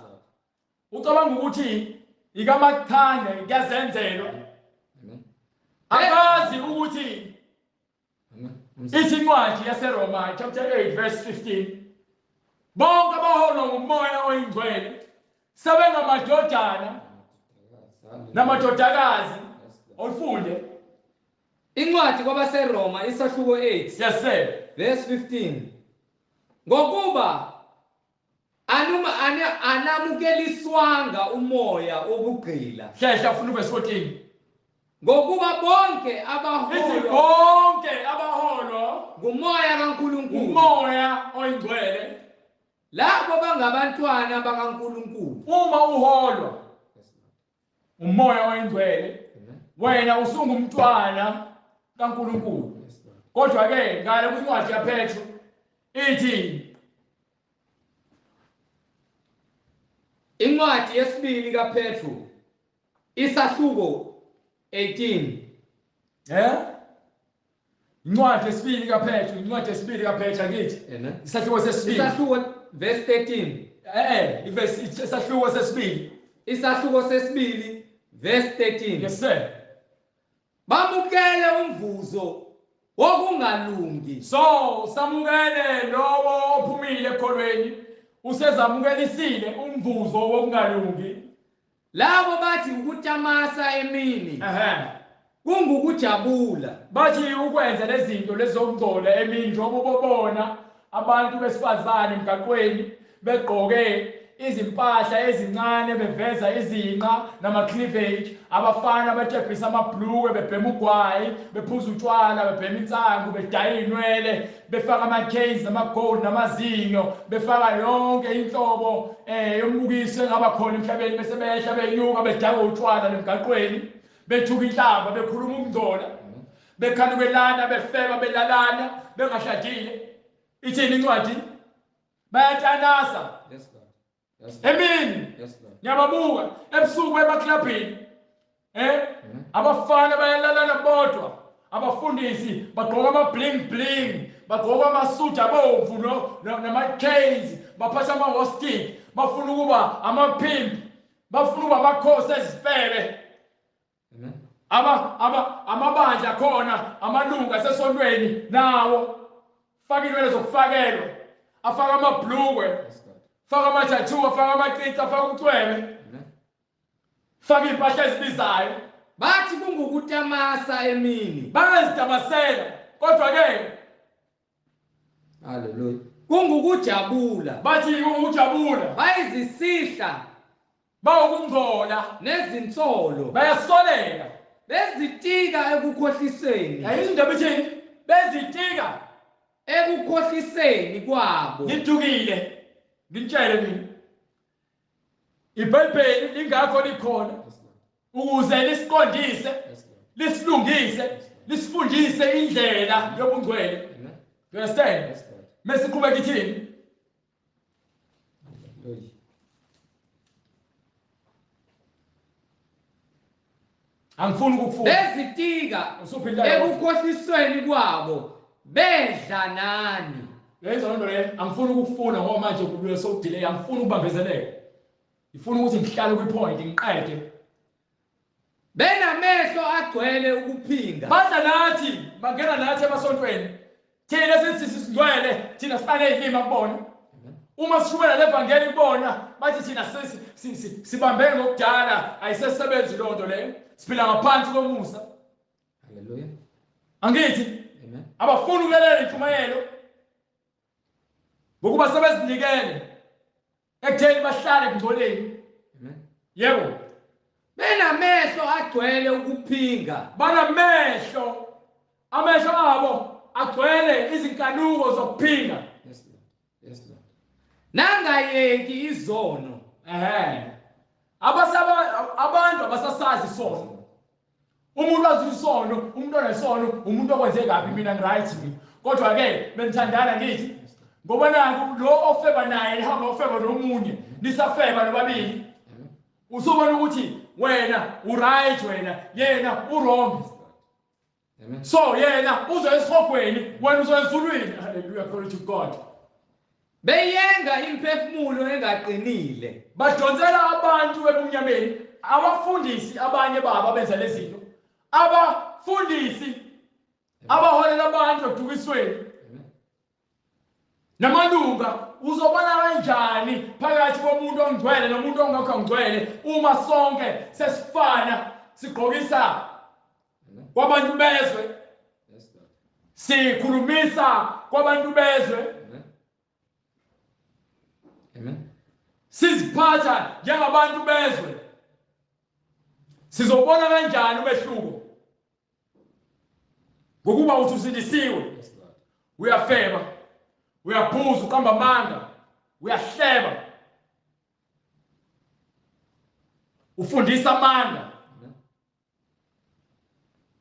Ucabanga ukuthi ikamathanda kuyazenzelwa. Akazi ukuthi ithi incwadi yaseRoma chapter 8 verse 15, bonke abaholwa nguMoya oyiNgcwele sebengamadodana namadodakazi. Ofunde incwadi kwabaseRoma isahluko 8. Yes sir. Verse 15. Ngokuba anamukeliswanga umoya obugqila. Hlehla ufuna verse 14. Ngokuba bonke abaholwa, bonke abaholwa ngumoya kaNkulunkulu, umoya oyingcwele, labo bangabantwana bakaNkulunkulu. Uma uholwa umoya oyingcwele, wena usungumntwana kaNkulunkulu. Kodwa ke ngale kwincwadi yaPetru ithi, incwadi yesibili kaPetru isahluko 18. Incwadi yesibili kaPetru, incwadi yesibili kaPetru akithi. Isahluko sesibili. Isahluko verse 13. Iverse isahluko sesibili. Isahluko sesibili verse 13. Yes sir. Bamukele umvuzo wokungalungi. So samukele lowo ophumile ekholweni, usezamukelisile umvuzo wokungalungi. Labo bathi ukutamasa emini kungukujabula. Bathi ukwenza lezinto lezokungcola emini, njengoba ubona abantu besifazane emgaqweni begqoke izimpahla ezincane beveza izinqa nama-cleavage, abafana batebhisa amabhlukwe bebhema ugwayi, bephuza utshwala, bebhema insangu, bedaya iy'nwele, befaka ama-chains nama-gold namazinyo, befaka yonke inhlobo yombukiso engaba khona emhlabeni, bese behla benyuka bedaka utshwala emgaqweni, bethuka inhlamba, bekhuluma ukungcola, bekhanukelana, befeba, belalana, bengashadile. Ithini incwadi? Bayatanasa. Emini ngiyababuka ebusuku emaklabhini, abafana bayalalana bodwa, abafundisi bagqoka ama-bling bling, bagqoka amasuti abomvu nama-chains, baphatha ama-hostic, bafuna ukuba ama-pimp, bafuna ukuba amakhosi ezifebe. Amabandla khona, amalungu asesontweni nawo faka inwele zokufakelwa, afaka amabhlukwe, faka ama-tattoo, afaka amacici, afaka ucwebe, faka iy'mpahla ezibizayo. Bathi kungukutamasa emini. Bayazitamasela, kodwa ke haleluya, kungukujabula. Bathi kungukujabula. Bayizisihla, bawukungcola nezinsolo, bayasoleka, bezitika ekukhohliseni. Ayizindaba ithini? Bezitika ekukhohliseni kwabo. Ngidukile. Ngitshele mina, iBhayibheli lingakho likhona ukuze lisiqondise, lisilungise, lisifundise indlela yobungcwele. You understand? Mesiqhubeka ithini? Angifuni ukukufuna. Bezitika Usuphinda yonke. ekukhohlisweni kwabo bedla nani. Lezo nto le angifuni ukukufuna ngoba manje kubuye sokudelay, angifuni ukubambezeleka. Ngifuna ukuthi ngihlale kwipoint ngiqede. Benamehlo agcwele ukuphinga. Badla nathi, bangena nathi emasontweni. Thina sithi sisingcwele, thina sifane izilima kubona. Uma sishumela levangeli kubona, bathi thina sibambe ngokudala, ayisesebenzi lonto leyo. Siphila ngaphansi komusa. Hallelujah. Angithi Amen. abafuni ukulalela intshumayelo ngokuba sebezinikele ekutheni bahlale ekungcoleni. Amen. Yebo, Benamehlo agcwele ukuphinga. banamehlo, amehlo abo agcwele izinkanuko zokuphinga. Yes Lord. Yes Lord. Nangayeki izono. Ehhe. Abasaba abantu abasasazi isono. Umuntu wazi isono, umuntu onesono, umuntu okwenze kabi, mina ngiright mina. Kodwa ke benithandana ngithi ngoba naku lo ofeba naye lihamba ofeba nomunye, nisafeba nobabili. Usubona ukuthi wena uright wena, yena uwrong. Amen. So yena uzoya esihogweni, wena uzoya ezulwini. Hallelujah, glory to God. Beyenga imphefumulo engaqinile. Badonsela abantu ebumnyameni. Abafundisi abanye babo abenza lezi zinto, abafundisi abaholela abantu ekudukisweni namalunga. Uzobona kanjani phakathi komuntu ongcwele nomuntu ongekho ngcwele uma sonke sesifana, sigqokisa kwabantu bezwe, Yes Lord. sikhulumisa kwabantu bezwe, Amen. Amen. siziphatha njengabantu bezwe? Sizobona kanjani umehluko? Ngokuba uthi usindisiwe, Yes Lord. uyafeba, uyaphuza, uqamba amanga, uyahleba, ufundisa amanga. Amen.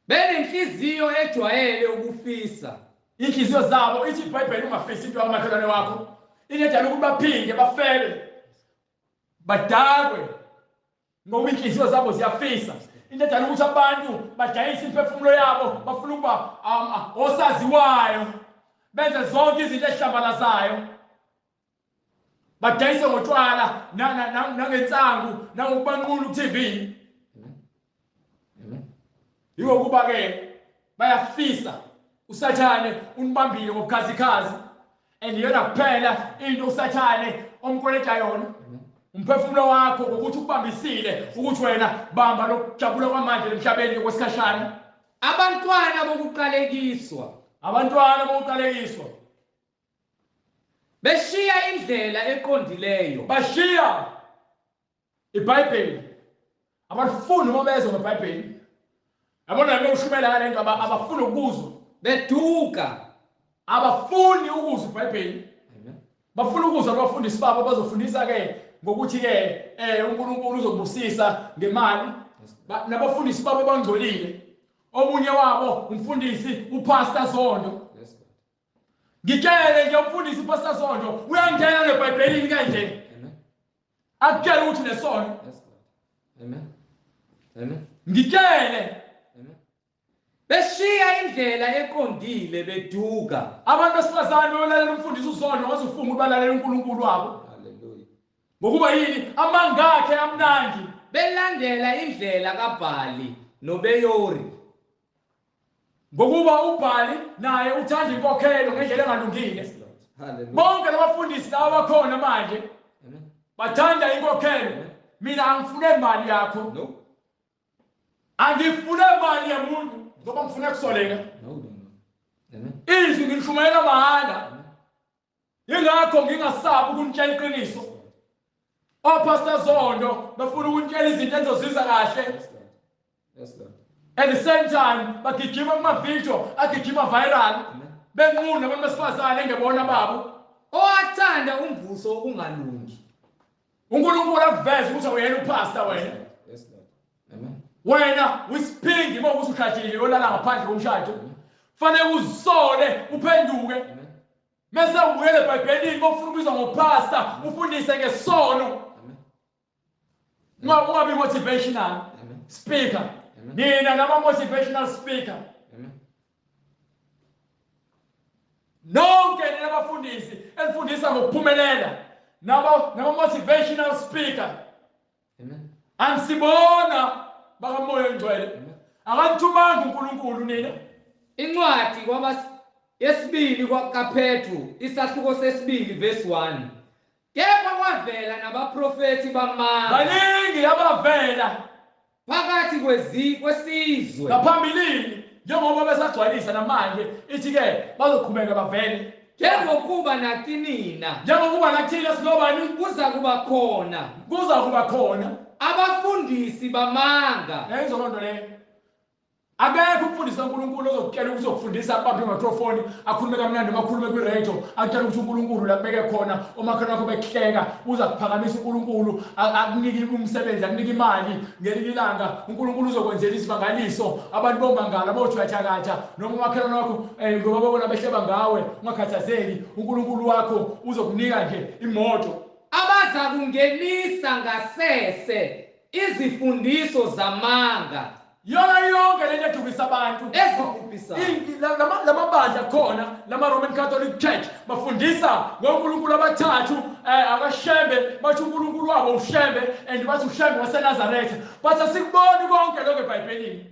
Benenhliziyo ejwayele ukufisa. Inhliziyo zabo ithi iBhayibheli ungafisi into yamakhelwane wakho. Into edala ukuthi baphinge, bafebe, badakwe, ngoba inhliziyo zabo ziyafisa. Into edala ukuthi abantu badayise imphefumulo yabo, bafuna ukuba osaziwayo, benze zonke izinto ezihlambalazayo, badayise ngotshwala nangensangu nangokubanqula ku-TV. Amen. Amen. Yikokuba ke bayafisa. uSathane unibambile ngobukhazikhazi, and iyona kuphela into uSathane omkweleta yona, umphefumulo wakho, ngokuthi ukubambisile ukuthi wena bamba lokujabula kwamanje emhlabeni kwesikhashana. Abantwana bokuqalekiswa. Abantwana bokuqalekiswa. Beshiya indlela eqondileyo. Bashiya iBhayibheli, abalifuni uma bezwa ngeBhayibheli. Yabona nami ushumela ngale nto, abafuni ukuzwa. Beduka. Abafuni ukuzwa iBhayibheli. Amen. Bafuna ukuzwa abafundisi babo bazofundisa ke ngokuthi ke uNkulunkulu uzokubusisa ngemali. Nabafundisi babo bangcolile. Omunye wabo umfundisi uPastor Zondo. Yes Lord. Ngitshele nje, umfundisi uPastor Zondo uyangena ngeBhayibhelini kanje. Amen. Akutshele ukuthi unesono. Yes Lord. Amen. Amen. Ngitshele. Amen. Beshiya indlela eqondile beduka. Abantu besifazane balalela umfundisi uZondo wazofunga ukuthi balalela uNkulunkulu wabo. Hallelujah. Ngokuba yini? Amanga akhe amnandi. Belandela indlela kaBhali noBeyori. Ngokuba uBhali naye uthanda inkokhelo ngendlela engalungile. Yes Lord. Hallelujah. Bonke labafundisi laba bakhona manje Amen. bathanda inkokhelo. Mina angifune imali yakho. No. Angifune imali yomuntu ngoba ngifuna kusoleka. No, no, no. Amen. Izwi ngilishumayela mahhala. Yingakho ngingasabi ukunitshela iqiniso. OPastor Zondo bafuna ukunitshela izinto enizozizwa kahle. Yes Lord. Yes Lord. At the same time bagijima kuma-video agijima viral, Amen. benquna abantu besifazane engebona babo. Owathanda umvuso wokungalungi. uNkulunkulu akuveze ukuthi awuyena upastor wena. Yes Lord. Amen. Wena uyisiphingi uma ukuthi ushadile uyolala ngaphandle komshado. Fanele uzisole uphenduke. Amen. Mase ubuyele eBhayibhelini uma ufuna ukubizwa ngopastor ufundise ngesono. Amen. Ungabi motivational Amen. speaker. Nina lama motivational speaker. Amen. Nonke nina bafundisi enifundisa ngokuphumelela nabo motivational speaker. Amen. Anisibona bakaMoya oNgcwele. Akanithumanga uNkulunkulu nina. Incwadi kwaba yesibili kaPetru isahluko sesibili verse 1. Kepha kwavela nabaprofethi bamanga. Baningi abavela phakathi kwesizwe. Ngaphambilini njengoba besagcwalisa namanje ithi ke bazoqhubeka bavele. Njengokuba nakinina. Njengokuba nathina sinobani? Kuza kuba khona. Kuza kuba khona abafundisi bamanga. Yayizwa lonto leyo. Akekho umfundisi kaNkulunkulu ozokutshela ukuthi uzokufundisa abambe imikrofoni akhulume kamnandi noma akhulume kwi-radio akutshela ukuthi uNkulunkulu la kubeke khona omakhelwane wakho bekuhleka uza kuphakamisa uNkulunkulu akunike umsebenzi akunike imali ngelinye ilanga uNkulunkulu uzokwenzela isimangaliso abantu bomangala bothi uyathakatha noma umakhelwane wakho ngoba babona behleba ngawe ungakhathazeki uNkulunkulu wakho uzokunika nje imoto. Abaza kungenisa ngasese izifundiso zamanga. Yona yonke lento edukisa abantu lamabandla khona lama Roman Catholic Church bafundisa ngoNkulunkulu abathathu akashembe bathi uNkulunkulu wabo uShembe and bathi uShembe waseNazaretha bathi asikuboni konke lokho eBhayibhelini.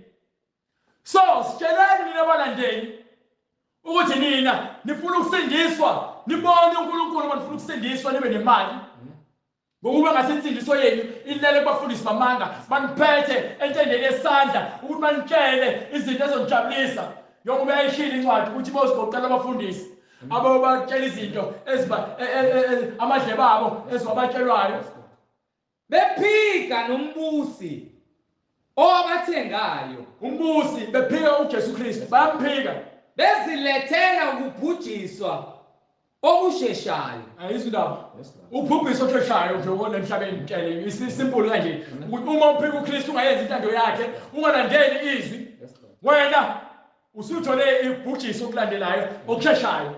So sitsheleni nina abalandeli ukuthi nina nifuna ukusindiswa nibone uNkulunkulu uma nifuna ukusindiswa nibe nemali. Ngokuba ngase insindiso yenu ilele kubafundisi bamanga baniphethe entendeni yesandla ukuthi banitshele izinto ezonijabulisa. Njengoba yayishilo incwadi ukuthi bozigoqela abafundisi abayobatshela izinto amadlebe abo eziwabatshelwayo. Bephika nombusi owabathengayo. Umbusi bephika uJesu Kristu bayamphika. Bezilethela ukubhujiswa okusheshayo. Ayizwa indaba. Ubhubhiso osheshayo nje wona emhlabeni mtshele isimple kanje ukuthi uma uphika uKristu ungayenzi intando yakhe ungalandeli izwi wena usuthole ibhubhiso okulandelayo okusheshayo.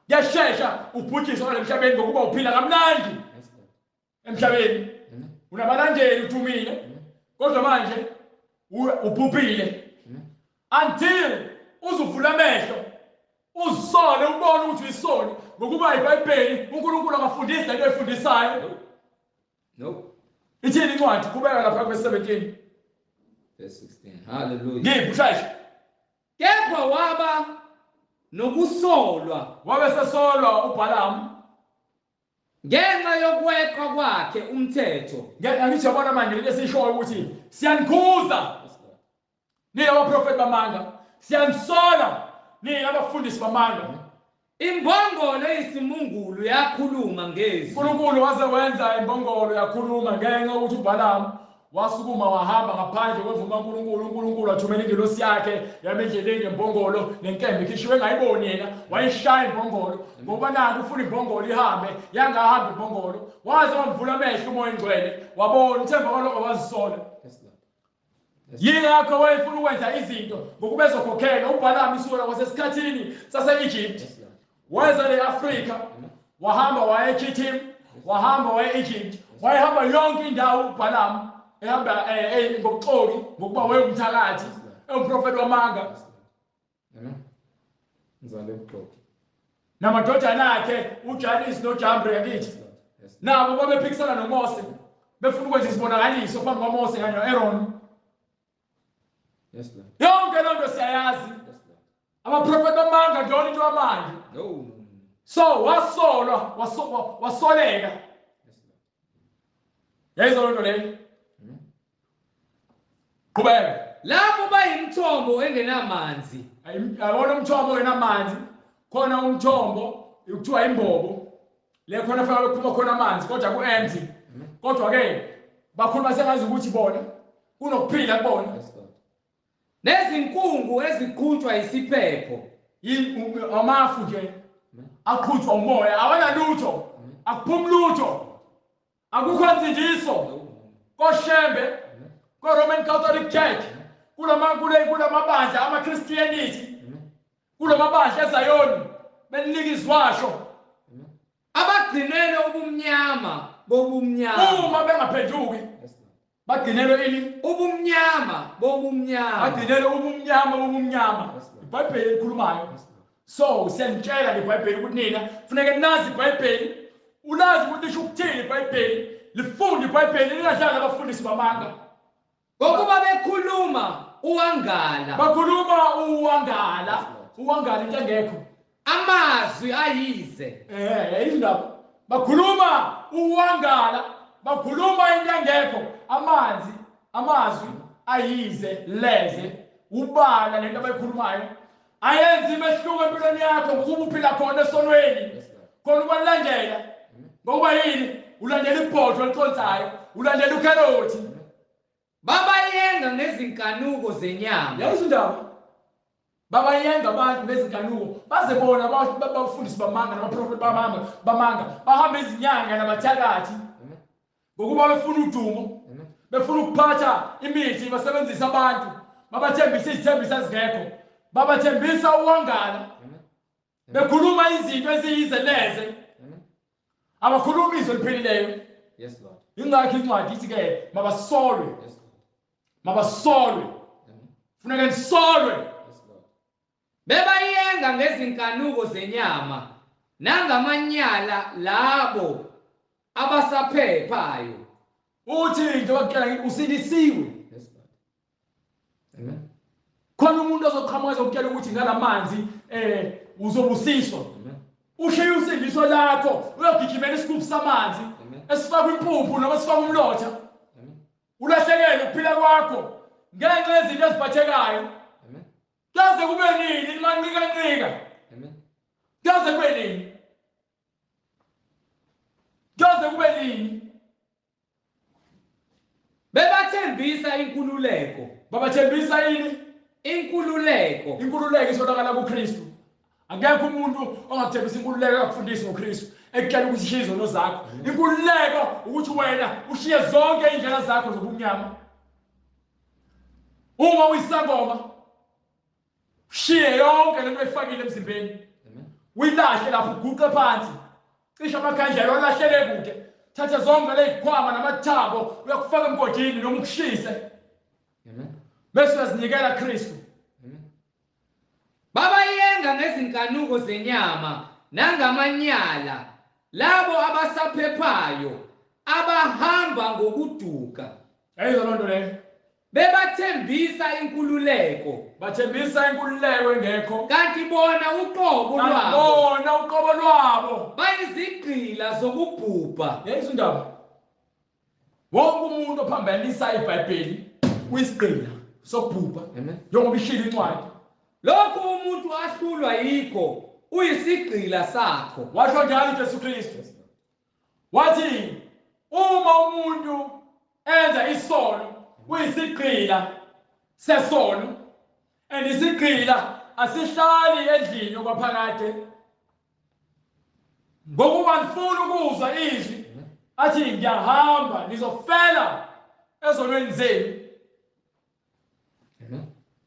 Kuyashesha ubhubhiso emhlabeni ngokuba uphila kamnandi emhlabeni unabalandeli uthumile kodwa manje ubhubhile until uzuvula amehlo uzisole ubone ukuthi uyisoni ngokuba iBhayibheli uNkulunkulu akafundisi lento ayifundisayo. No. Ithini incwadi? Qhubeka lapha verse 17. Verse 16. Hallelujah. Ngikusheshe. Kepha waba nokusolwa. Wabe sesolwa uBhalamu ngenxa yokweqa kwakhe umthetho. Angithi yabona manje lento esishoyo ukuthi siyanikhuza nina abaprofeti bamanga, siyanisola nina abafundisi bamanga. Imbongolo eyisimungulu yakhuluma ngezwi. uNkulunkulu waze wenza imbongolo yakhuluma ngenxa yokuthi uBhalamu wasukuma wahamba ngaphandle kwemvume kaNkulunkulu. uNkulunkulu wathumela ingelosi yakhe yamendleleni ngembongolo nenkemba ikhishiwe engayiboni yena wayishaya imbongolo ngoba naku ufuna imbongolo ihambe yangahamba imbongolo waze wamvula amehlo uMoya oNgcwele wabona uthemba kwaloko wazisola. Yingakho wayefuna ukwenza izinto ngokuba ezokhokhela. uBhalamu isukela kwasesikhathini sase-Egypt weza le-Afrika wahamba waya eKittim wahamba waya e-Egypt wayehamba yonke indawo uBhalamu ehamba ngobuxoki ngokuba wayengumthakathi engumprofeti wamanga. Namadodana akhe uJanis noJambre akithi nabo babephikisana noMose befuna ukwenza isibonakaliso phambi kwaMose kanye no-Aaron. Yonke loo nto siyayazi. Abaprofeti bamanga ngiyona into yamanje. So wasolwa wasoleka. Yayizwa loo nto leyo. Qhubeka. Lapho bayimthombo engenamanzi. Yabona umthombo ongenamanzi khona umthombo kuthiwa imbobo le khona faka kuphuma khona amanzi kodwa ku-empty. Kodwa ke bakhuluma sengazi ukuthi bona kunokuphila kubona. Nezinkungu eziqhutshwa isiphepho. Amafu nje aqhutshwa umoya awanalutho akuphumi lutho akukho nsindiso koShembe ko-Roman Catholic Church kulamabandla ama-Christianity kulamabandla eZayoni beninika izwasho abagcinele ubumnyama bobumnyama uma bengaphenduki. Bagcinelwe ini? Ubumnyama bobumnyama. Bagcinelwe ubumnyama bobumnyama. IBhayibheli elikhulumayo. So siyanitshela ngeBhayibheli ukuthi nina kufuneka nazi iBhayibheli, ulazi ukuthi lisho ukuthini iBhayibheli, lifunde iBhayibheli, lingadlali abafundisi bamanga. Ngokuba bekhuluma uwangala. Bakhuluma uwangala, uwangala into engekho. Amazwi ayize. Indaba. Bakhuluma uwangala, bakhuluma into engekho. Amanzi, amazwi ayize leze. Ubala lento abayikhulumayo. Ayenzi imehluko empilweni yakho ngokuba uphila khona esonweni. Khona ubalandela. Ngokuba yini? Ulandela ibhodlo eliconsayo, ulandela ukherothi. Babayenga ngezinkanuko zenyama. Yazi indaba. Babayenga abantu ngezinkanuko, baze bona abafundisi bamanga nabaprofeti bamanga, bahamba izinyanga nabathakathi. Ngokuba befuna udumo, befuna ukuphatha imithi, basebenzisa abantu, babathembisa izithembiso ezingekho, babathembisa uwangala. Bekhuluma izinto eziyize leze. Abakhuluma izwi eliphilileyo. Yes Lord. Ingakho incwadi ithi ke mabasolwe. Yes Lord. Mabasolwe. Funeka nisolwe. Yes Lord. Bebayenga ngezinkanuko zenyama nangamanyala labo abasaphephayo. Uthi nje wakutshela usindisiwe. Yes Lord. Amen. Khona umuntu ozoqhamuka ezokutshela ukuthi ngalamanzi uzobusiswa. Ushiye usindiso lakho uyogijimela isigubhu samanzi esifaka impuphu noma esifaka umlotha. Ulahlekele ukuphila kwakho ngenxa yezinto eziphathekayo. Kuze kube nini nimanqika nqika? Kuze kube nini? Kuze kube nini? Bebathembisa inkululeko. Babathembisa ini? Inkululeko. Inkululeko isonakala kuKristu. Akekho umuntu ongakuthembisa inkululeko akufundisi ngoKristu, ekutshela ukuthi ushiye izono zakho. Inkululeko ukuthi wena ushiye zonke izindlela zakho zobumnyama. Uma uyisangoma, ushiye yonke lento oyifakile emzimbeni. Uyilahle lapho, uguqe phansi. Cisha amakhandlela olahlele kude. Thatha zonke lezikhwama namathambo uyakufaka emgodini noma ukushise. Bese uyazinikela Kristu. Babayenga ngezinkanuko zenyama nangamanyala labo abasaphephayo abahamba ngokuduka. Ayizo lonto leyo. Bebathembisa inkululeko. Bathembisa inkululeko engekho. Kanti bona uqobo lwabo. Bona uqobo lwabo. Bayizigqila zokubhubha. Yayizo indaba. Wonke umuntu ophambanisa iBhayibheli uyisigqila sokubhubha. Njengoba ishilo incwadi. Lokhu umuntu ahlulwa yikho uyisigqila sakho. Washo njalo uJesu Kristu. Wathi uma umuntu enza isono uyisigqila sesono, and isigqila asihlali endlini okwaphakade. Ngokuba nifuna ukuzwa izwi athi ngiyahamba nizofela ezonweni zenu.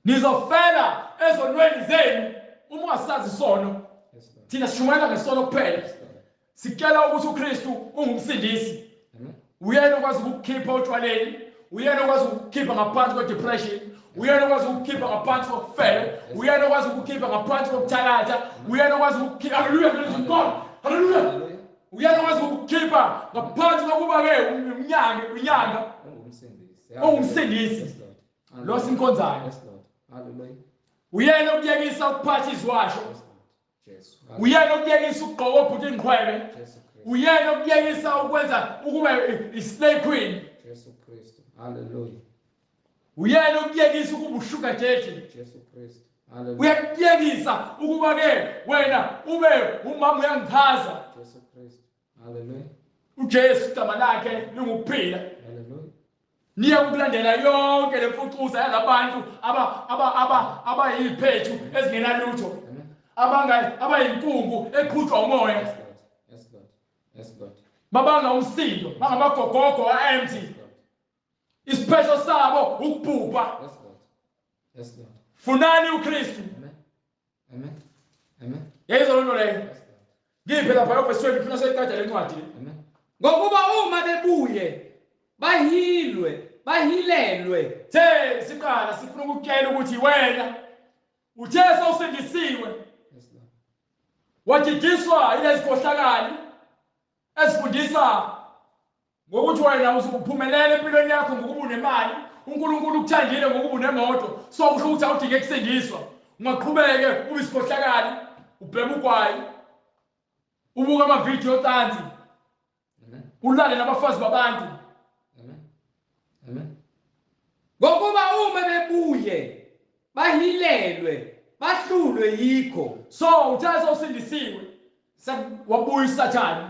Nizofela ezonweni zenu uma ungasazi isono. Thina sishumayela ngesono kuphela. Sikutshela ukuthi uKristu ungumsindisi. Uyena okwazi ukukukhipha otshwaleni, uyena okwazi ukukukhipha ngaphansi kwe-depression, uyena okwazi ukukukhipha ngaphansi kokufela, uyena okwazi ukukukhipha ngaphansi kokuthakatha, uyena okwazi ukukukhipha. Haleluya, praise God. Haleluya. Uyena okwazi ukukukhipha ngaphansi kokuba-ke unyanga ungumsindisi. Lo simkhonzayo. Uyena okuyekisa ukuphatha iziwasho. Uyena okuyekisa ukugqoka obhuti ingqwebe. Uyena okuyekisa ukwenza ukuba i-slay queen. Jesu Kristu. Hallelujah. Uyena okuyekisa ukuba ushuga jeje. Jesu Kristu. Hallelujah. Uyakuyekisa ukuba ke wena ube umama uyangichaza. Jesu Kristu. Hallelujah. uJesu igama lakhe lingukuphila. Hallelujah. Niye ukulandela yonke lemfucuza yalabantu abayiphethu ezingenalutho. Abayinkungu eqhutshwa umoya. Yes Lord. Yes Lord. Babanga umsindo, bangamagogogo a-empty. Isiphehlo sabo ukubhubha. Yes Lord. Yes Lord. Funani uKristu. Amen. Amen. Amen. Yayizwa lento leyo. Yes Lord. Ngiphe lapha verse 20 ufuna seyiqeda le ncwadi. Amen. Ngokuba uma bebuye bahilwe bahilelwe. The siqala sifuna ukukutshela ukuthi wena uthe sewusindisiwe, wajijiswa yilezikhohlakali ezifundisa ngokuthi wena uzuphumelela empilweni yakho ngokuba unemali, uNkulunkulu ukuthandile ngokuba unemoto, so kusho ukuthi awudinge kusindiswa, ungaqhubeke ube isikhohlakali, ubheme ugwayi, ubuka amavidiyo ocansi, ulale nabafazi babantu. Amen. Ngokuba uma bebuye bahilelwe bahlulwe yikho. So uthe sewusindisiwe, wabuya uSathane,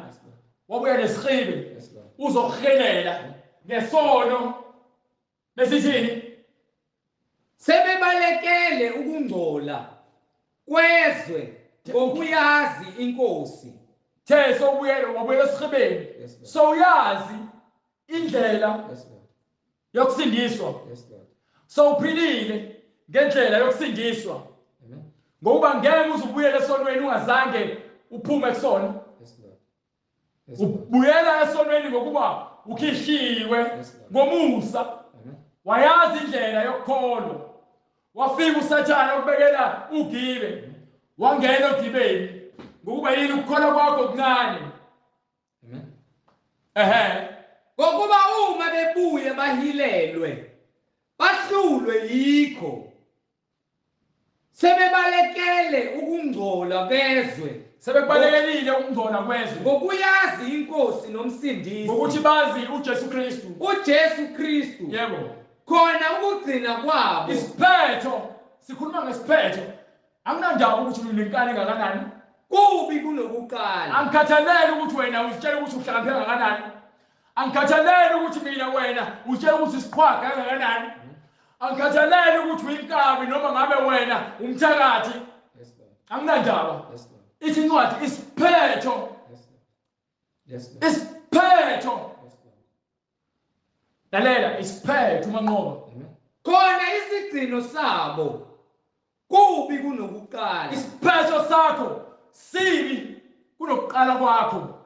wabuya nesihibe, uzokuhilela ngesono. Besithini? Sebebalekele ukungcola kwezwe ngokuyazi inkosi. The sowubuyele, wabuyela esihibeni, sowuyazi indlela yokusindiswa, sowuphilile ngendlela yokusindiswa, ngokuba ngeke uze ubuyele esonweni ungazange uphume kusona. Ubuyela esonweni ngokuba ukhishiwe ngomusa, wayazi indlela yokukholwa. Wafika uSathane ukubekela ugibe, wangena ogibeni ngokuba yini? Ukukholwa kwakho kuncane. Ehe. Ngokuba uma bebuye bahilelwe bahlulwe yikho, sebebalekele ukungcola kwezwe. Sebekubalekelile ukungcola kwezwe ngokuyazi inkosi nomsindisi, ngokuthi bazi uJesu Kristu. uJesu Kristu. Yebo. Khona ukugcina kwabo isiphetho. Sikhuluma ngesiphetho. Anginandaba ukuthi unenkani engakanani, kubi kunokuqala. Angikhathaleli ukuthi wena uzitshela ukuthi uhlakaniphe kangakanani, angikhathaleli ukuthi mina wena uzitshela ukuthi isiqhwaga kangakanani, angikhathaleli ukuthi uyinkabi noma ngabe wena umthakathi, anginandaba. Ithi incwadi isiphetho, isiphetho. Lalela, isiphetho uManqoba. Khona isigcino sabo kubi kunokuqala. Isiphetho sakho sibi kunokuqala kwakho.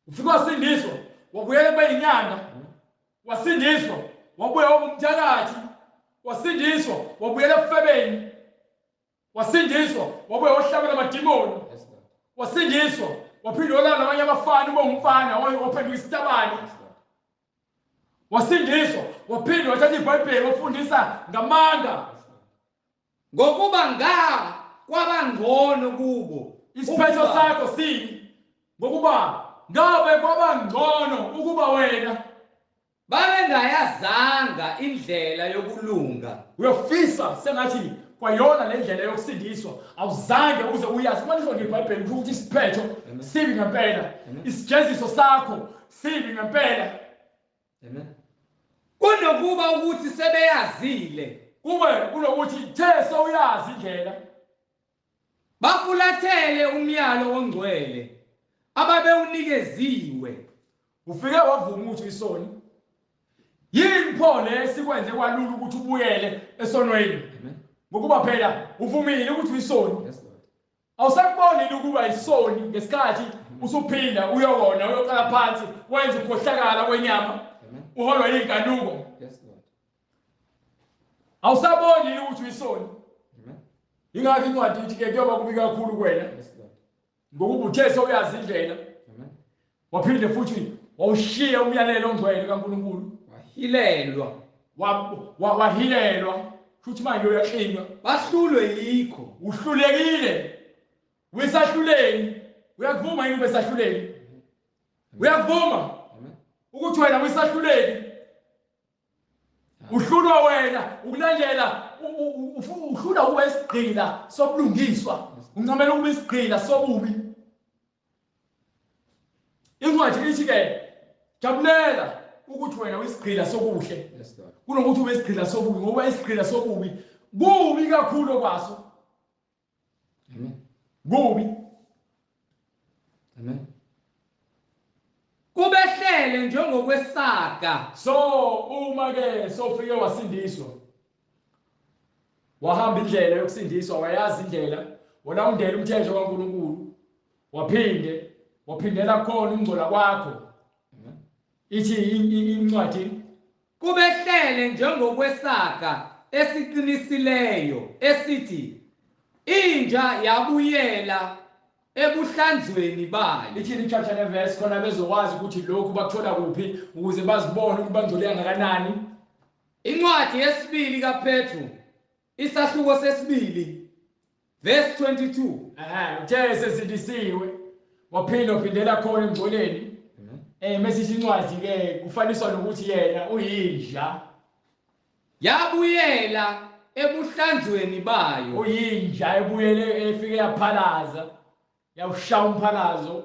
Ufike wasindiswa, wabuyela kube yinyanga, wasindiswa, wabuya waba umthakathi, wasindiswa, wabuyela ebufebeni, wasindiswa, wabuya wahlabela amadimoni, wasindiswa, waphinde walala nabanye abafana, ube umfana waphenduka isitabane, wasindiswa, waphinde wathatha iBhayibheli wafundisa ngamanga. Ngokuba nga kwabangcono kubo. Isiphetho sakho sibi ngokuba ngabe kwaba ngcono ukuba wena babengayazanga indlela yokulunga. Uyofisa sengathi kwayona le ndlela yokusindiswa awuzange uze uyazi. Uma lisho ngeBhayibheli kusho ukuthi isiphetho sibi ngempela, isijeziso sakho sibi ngempela. Amen. Kunokuba ukuthi sebeyazile, kube kunokuthi the sewuyazi indlela, bafulathele umyalo ongcwele ababewunikeziwe. Ufike wavuma ukuthi isoni. Yini pho le sikwenze kwalula ukuthi ubuyele esonweni? Ngokuba phela uvumile ukuthi uyisoni. Awusakubonile ukuba isoni ngesikhathi usuphinda uyowona, uyoqala phansi wenze ukukhohlakala kwenyama, uholwa yinkanuko. Awusabonile ukuthi uyisoni. Ingakho incwadi ithi ke kuyoba kubi kakhulu kuwena ngokuba uthe sewuyazi indlela, waphinde futhi wawushiya umyalelo ongcwele kaNkulunkulu, wahilelwa, wahilelwa futhi manje uyaklinywa, bahlulwe yikho. Uhlulekile, uyisahluleki. Uyakuvuma yini ube sahluleki? Uyakuvuma ukuthi wena uyisahluleki? Uhlulwa wena ukulandela, uhlulwa ukuba isigqila sobulungiswa, uncamela ukuba isigqila sobubi. Incwadi ithi ke jabulela ukuthi wena uyisigqila sokuhle kunokuthi ube isigqila sobubi, ngoba isigqila sobubi kubi kakhulu kwaso. Amen. Kubi. Amen. Kubehlele njengokwesaga. So uma ke sofike wasindiswa, wahamba indlela yokusindiswa, wayazi indlela, walawundela umthetho kaNkulunkulu, waphinde waphindela khona ukungcola kwakho. Ithi incwadi Kubehlele njengokwesaga esiqinisileyo esithi inja yabuyela ebuhlanzweni bayo. Ithini ichapter neverse khona bezokwazi ukuthi lokhu bakuthola kuphi ukuze bazibone ukuthi bangcole kangakanani. Incwadi yesibili kaPetru isahluko sesibili verse 22. Uthe sesindisiwe waphinda waphindela khona emngcoleni. Mesithi incwadi ke kufaniswa nokuthi yena uyinja. Yabuyela ebuhlanzweni bayo. Uyinja ebuyele efike yaphalaza. Yawushaya umphalazo,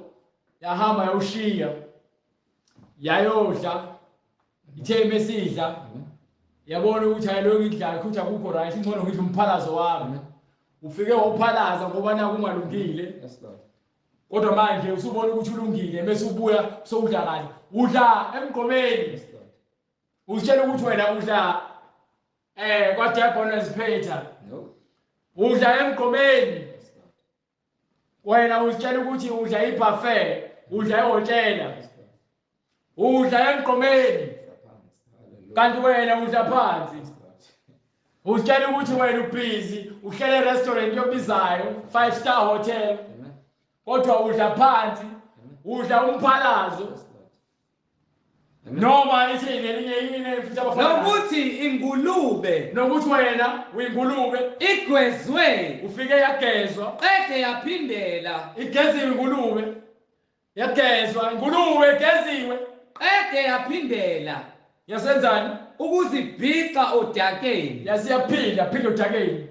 yahamba yawushiya. Yayodla. Ithe mesidla yabona ukuthi ayilokhu idla ukuthi akukho right, ingcono ngidla umphalazo wami. Ufike wawuphalaza ngoba naku ungalungile. Kodwa manje usubona ukuthi ulungile bese ubuya sowudla kahle. Udla emgqomeni. Uzitshela ukuthi wena udla kwaDebona's Peter. No. Udla emgqomeni. Wena uzitshela ukuthi udla ibuffet, udla ehhotela. Udla emgqomeni. Kanti wena udla phansi. Uzitshela ukuthi wena ubhizi, uhlele restaurant yobizayo, 5-star hotel. Kodwa udla phansi, udla umphalazo. Noma ithi ngelinye yini futhi abafana. Nokuthi ingulube, nokuthi wena uyingulube igwezwe, ufike yagezwa, qede yaphindela. Igeziwe ingulube. Yagezwa ingulube igeziwe, qede yaphindela. Yasenzani? Ukuzibhixa odakeni. Yasiyaphinda phinda odakeni.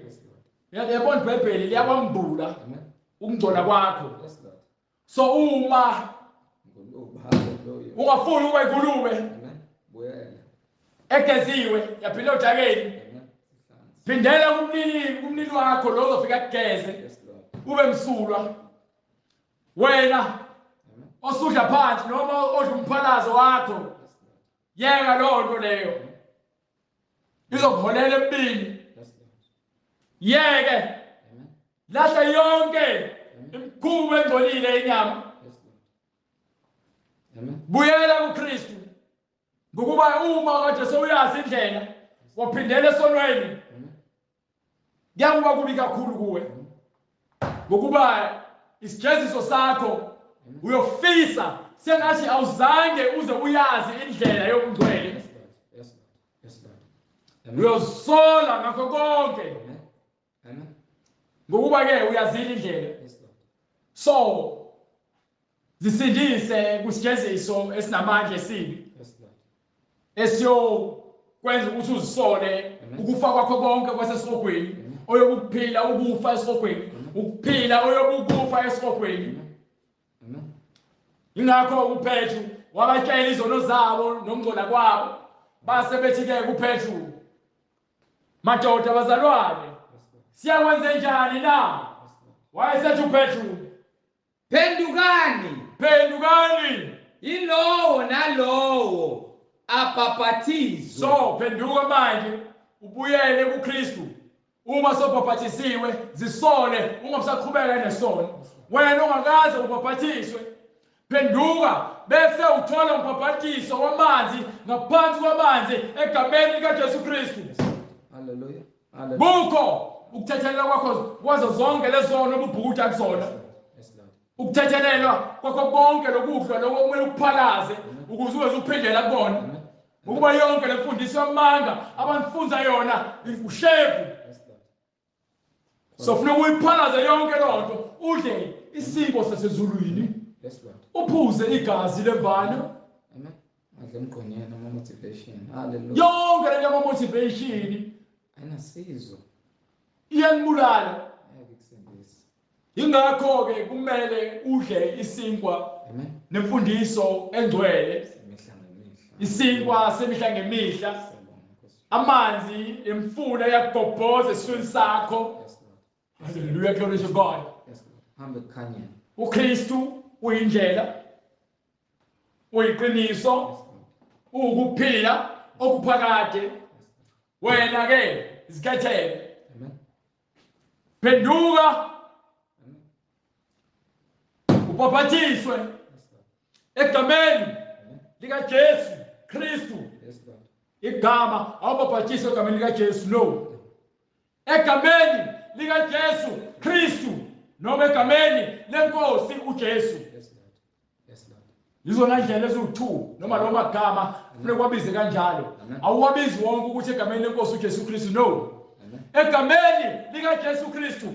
Uyabona iBhayibheli liyakwambula ukungcola kwakho. So uma ungafuni ukuba ingulube egeziwe yaphila odakeni, phindela kumnini wakho lo ozofika kugeze ube msulwa. Wena osudla phansi noma odla umphalazo wakho, yeka loo nto leyo izokuholela empini. Yeke lahla yonke imikhuba engcolile inyama. Buyela kuKristu, ngokuba uma kade sewuyazi indlela waphindela esonweni, kuyakuba kubi kakhulu kuwe, ngokuba isijeziso sakho uyofisa sengathi awuzange uze uyazi indlela yobungcwele. Uyosola ngakho konke, ngokuba ke uyazile indlela. So zisindise kusijeziso esinamandla esibi esiyokwenza ukuthi uzisole ukufa kwakho konke kwasesihogweni, oyokuphila ukufa esihogweni, ukuphila oyokufa esihogweni. Ingakho uPetru wabatshela izono zabo nokungcola kwabo, base bethi ke kuPetru, madoda bazalwane, siyakwenze njani na? Wayesethi uPetru, phendukani, phendukani, yilowo nalowo abhaphathizwe. So phenduka manje ubuyele kuKristu. Uma sobhaphathisiwe zisole, ungasaqhubeka nesono. Wena ungakaze ubhaphathiswe, phenduka bese uthola umbhaphathiso wamanzi ngaphansi kwamanzi egameni likaJesu Kristu. Hallelujah. Bukho ukuthethelelwa kwakho kwazo zonke lezono obubhukuda kuzona. Ukuthethelelwa kwakho konke lokudla lokho okumele ukuphalaze ukuze uze uphindela kubona. Ngokuba yonke lemfundiso yamanga abanifunza yona ushevu. So funa ukuyiphalaze yonke lonto, udle isiko sasezulwini. Uphuze igazi lemvana. Amen. Adle emgqonyeni ama motivation. Hallelujah. Yonke le ama motivation ayinasizo. Iyanibulala. Ingakho ke kumele udle isinkwa nemfundiso engcwele. Isinkwa semihla ngemihla. Amanzi emfula yagobhoza esiswini sakho. Hallelujah, glory to God. Hambe kukhanyeni. uKristu uyindlela, uyiqiniso, ukuphila okuphakade. Wena ke zikhethele. Phenduka, ubhaphathiswe egameni likaJesu Kristu. Igama awubhabhathiswa egameni likaJesu, no. Egameni likaJesu Kristu noma egameni lenkosi uJesu. Yes Lord. Yes Lord. Yizona ndlela eziwu-2 noma lawo magama kufuneka wabize kanjalo. Awuwabizi wonke ukuthi egameni lenkosi uJesu Kristu, no. Egameni likaJesu Kristu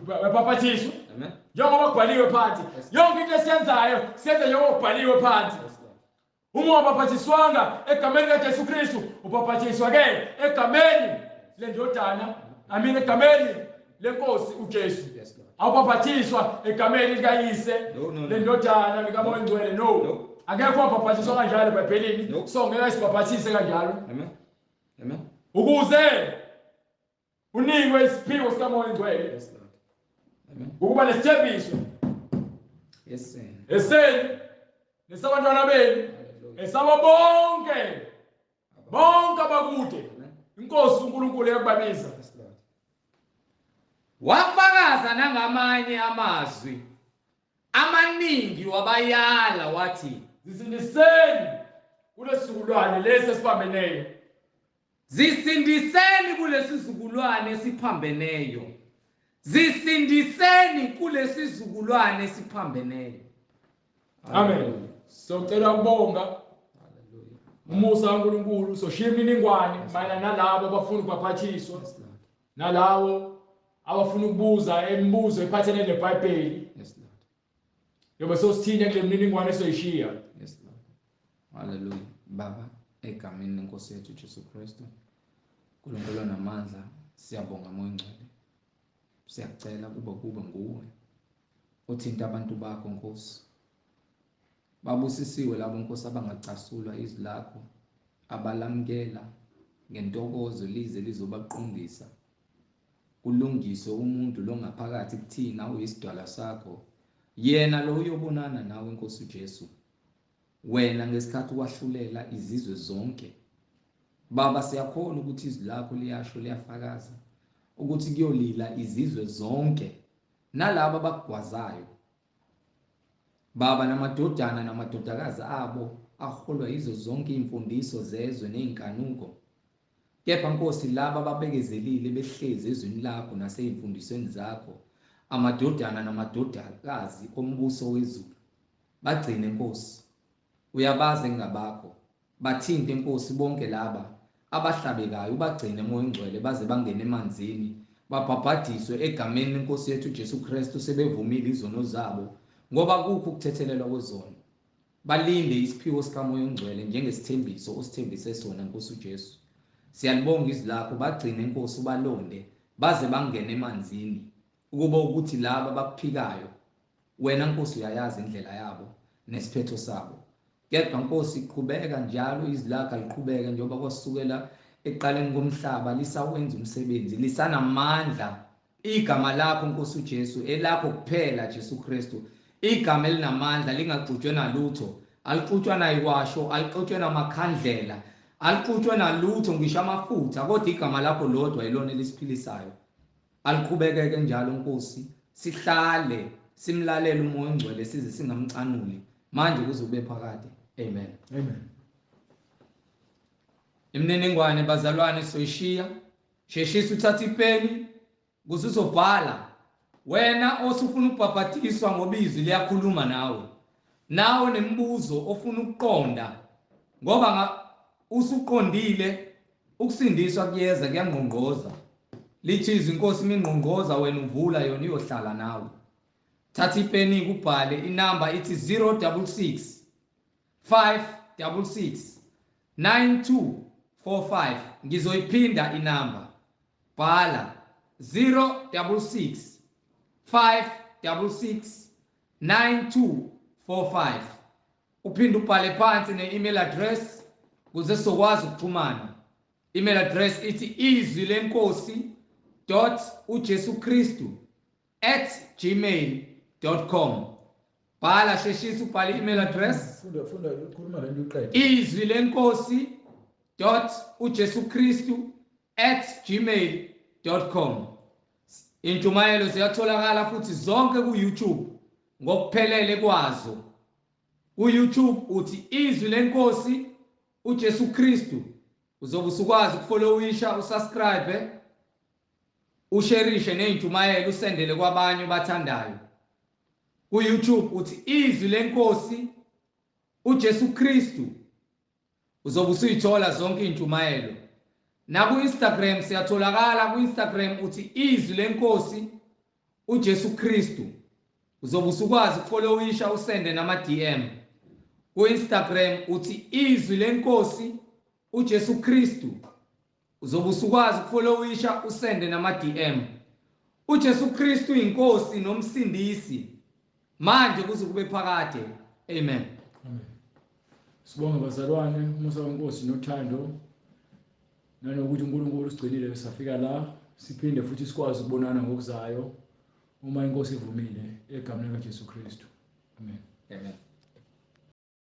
babhabhathiswa. Amen. Njengoba kubhaliwe phansi. Yonke into esiyenzayo siyenza njengoba kubhaliwe phansi. Yes Lord. Uma ubhabhathiswanga egameni likaJesu Kristu, ubhabhathiswa ke egameni lendodana, amen, egameni lenkosi uJesu. Yes Lord. Awubhabhathiswa egameni likayise, No, no, no. lendodana, likaMoya oNgcwele, no. No. Akekho wabhabhathiswa kanjalo eBhayibhelini. No. So ngeke sibhabhathise kanjalo. Amen. Amen. Ukuze unikwe isiphiwo sikaMoya oNgcwele. Yes Lord. Amen. Ukuba nesithembiso Yes sir. esenu nesabantwana benu Hallelujah. esabo bonke bonke abakude Amen. inkosi uNkulunkulu eyakubabiza. Yes Lord. Wafakaza nangamanye amazwi amaningi wabayala wathi, Zisindiseni kulesizukulwane lesi esiphambeneyo. Zisindiseni kulesizukulwane esiphambeneyo. Zisindiseni kulesizukulwane esiphambeneyo. Amen. Socela ukubonga Hallelujah. umusa kaNkulunkulu, soshiya imininingwane mayelana nalabo abafuna ukubhaphathiswa, Yes Lord. nalabo abafuna ukubuza imibuzo ephathelene neBhayibheli. Yes Lord. Yobe sosithina kule mininingwane esoyishiya. Yes Lord. Hallelujah. Baba, egameni lenkosi yethu Jesu Kristu, uNkulunkulu onamandla, siyabonga Moya oNgcwele. Siyakucela kube nguwe othinta abantu bakho Nkosi. Babusisiwe labo Nkosi abangacasulwa izwi lakho, abalamukela ngentokozo lize lizobaqondisa. Kulungiswe umuntu lo ngaphakathi kuthina uyisidwala sakho. Yena lo uyobonana nawe Nkosi uJesu. Wena ngesikhathi wahlulela izizwe zonke. Baba, siyakhona ukuthi izwi lakho liyasho, liyafakaza ukuthi kuyolila izizwe zonke nalabo abakugwazayo. Baba, namadodana namadodakazi abo aholwa yizo zonke imfundiso zezwe nezinkanuko. Kepha Nkosi, laba ababekezelile behlezi ezwini lakho naseyimfundisweni zakho, amadodana namadodakazi ombuso wezulu, bagcine Nkosi. Uyabazi engabakho, bathinte Nkosi bonke laba abahlabekayo, ubagcine Moya oNgcwele baze bangene emanzini, babhabhadiswe egameni lenkosi yethu Jesu Kristu, sebevumile izono zabo, ngoba kukho ukuthethelelwa kwezono. Balinde isiphiwo sikaMoya oNgcwele njengesithembiso osithembise sona Nkosi uJesu. Siyalibonga izwi lakho, bagcine Nkosi, ubalonde baze bangene emanzini, ukuba ukuthi laba abakuphikayo wena Nkosi uyayazi indlela yabo nesiphetho sabo. Kodwa Nkosi, qhubeka njalo izwi lakho aliqhubeke njengoba kwasukela ekuqaleni komhlaba, lisawenza umsebenzi, lisanamandla. Igama lakho Nkosi uJesu, elakho kuphela Jesu Kristu, igama elinamandla lingaxutshwe nalutho, alixutshwa nayiwasho, alixutshwe namakhandlela, alixutshwe nalutho ngisho amafutha, kodwa igama lakho lodwa yilona elisiphilisayo. Aliqhubekeke njalo Nkosi, sihlale simlalele uMoya oNgcwele size singamcanuli manje kuze kube phakade. Amen. Amen. Imininingwane bazalwane soyishiya. Sheshisa uthathe ipeni ukuze uzobhala. Wena osufuna ukubhabhatiswa ngoba izwi liyakhuluma nawe, nawe nemibuzo ofuna ukuqonda, ngoba usuqondile ukusindiswa kuyeza, kuyangqongqoza. Lithi izwi Nkosi imingqongqoza, wena uvula yona iyohlala nawe. Thatha ipeni ubhale inamba ithi 066 566 9245. Ngizoyiphinda inamba, bhala 066 566 9245. Uphinde ubhale phansi ne-email address ukuze sizokwazi ukuxhumana. Email address ithi izwi lenkosi dot uJesu Kristu @gmail.com. Bhala, sheshisa ubhale i-email address. Funda, funda, khuluma lento uqede. Izwi lenkosi dot uJesu Kristu @gmail.com. Intshumayelo ziyatholakala futhi zonke ku YouTube ngokuphelele kwazo. Ku YouTube uthi izwi lenkosi uJesu Kristu, Uzobe usukwazi ukufollowisha, usubscribe, usherishe nezintshumayelo, usendele kwabanye obathandayo. Ku-YouTube uthi Izwi leNkosi uJesu Kristu, uzobe usuyithola zonke izintshumayelo. Naku-Instagram siyatholakala, ku-Instagram uthi Izwi leNkosi uJesu Kristu, uzobe usukwazi ukufollowisha, usende nama-DM. Ku-Instagram uthi Izwi leNkosi uJesu Kristu, uzobe usukwazi ukufollowisha, usende nama-DM. UJesu Kristu inkosi nomsindisi manje kuze kube phakade. Amen. Amen. Sibonge bazalwane, umusa weNkosi nothando nanokuthi uNkulunkulu usigcinile safika la, siphinde futhi sikwazi ukubonana ngokuzayo uma iNkosi ivumile, egameni likaJesu Kristu. Amen. Amen.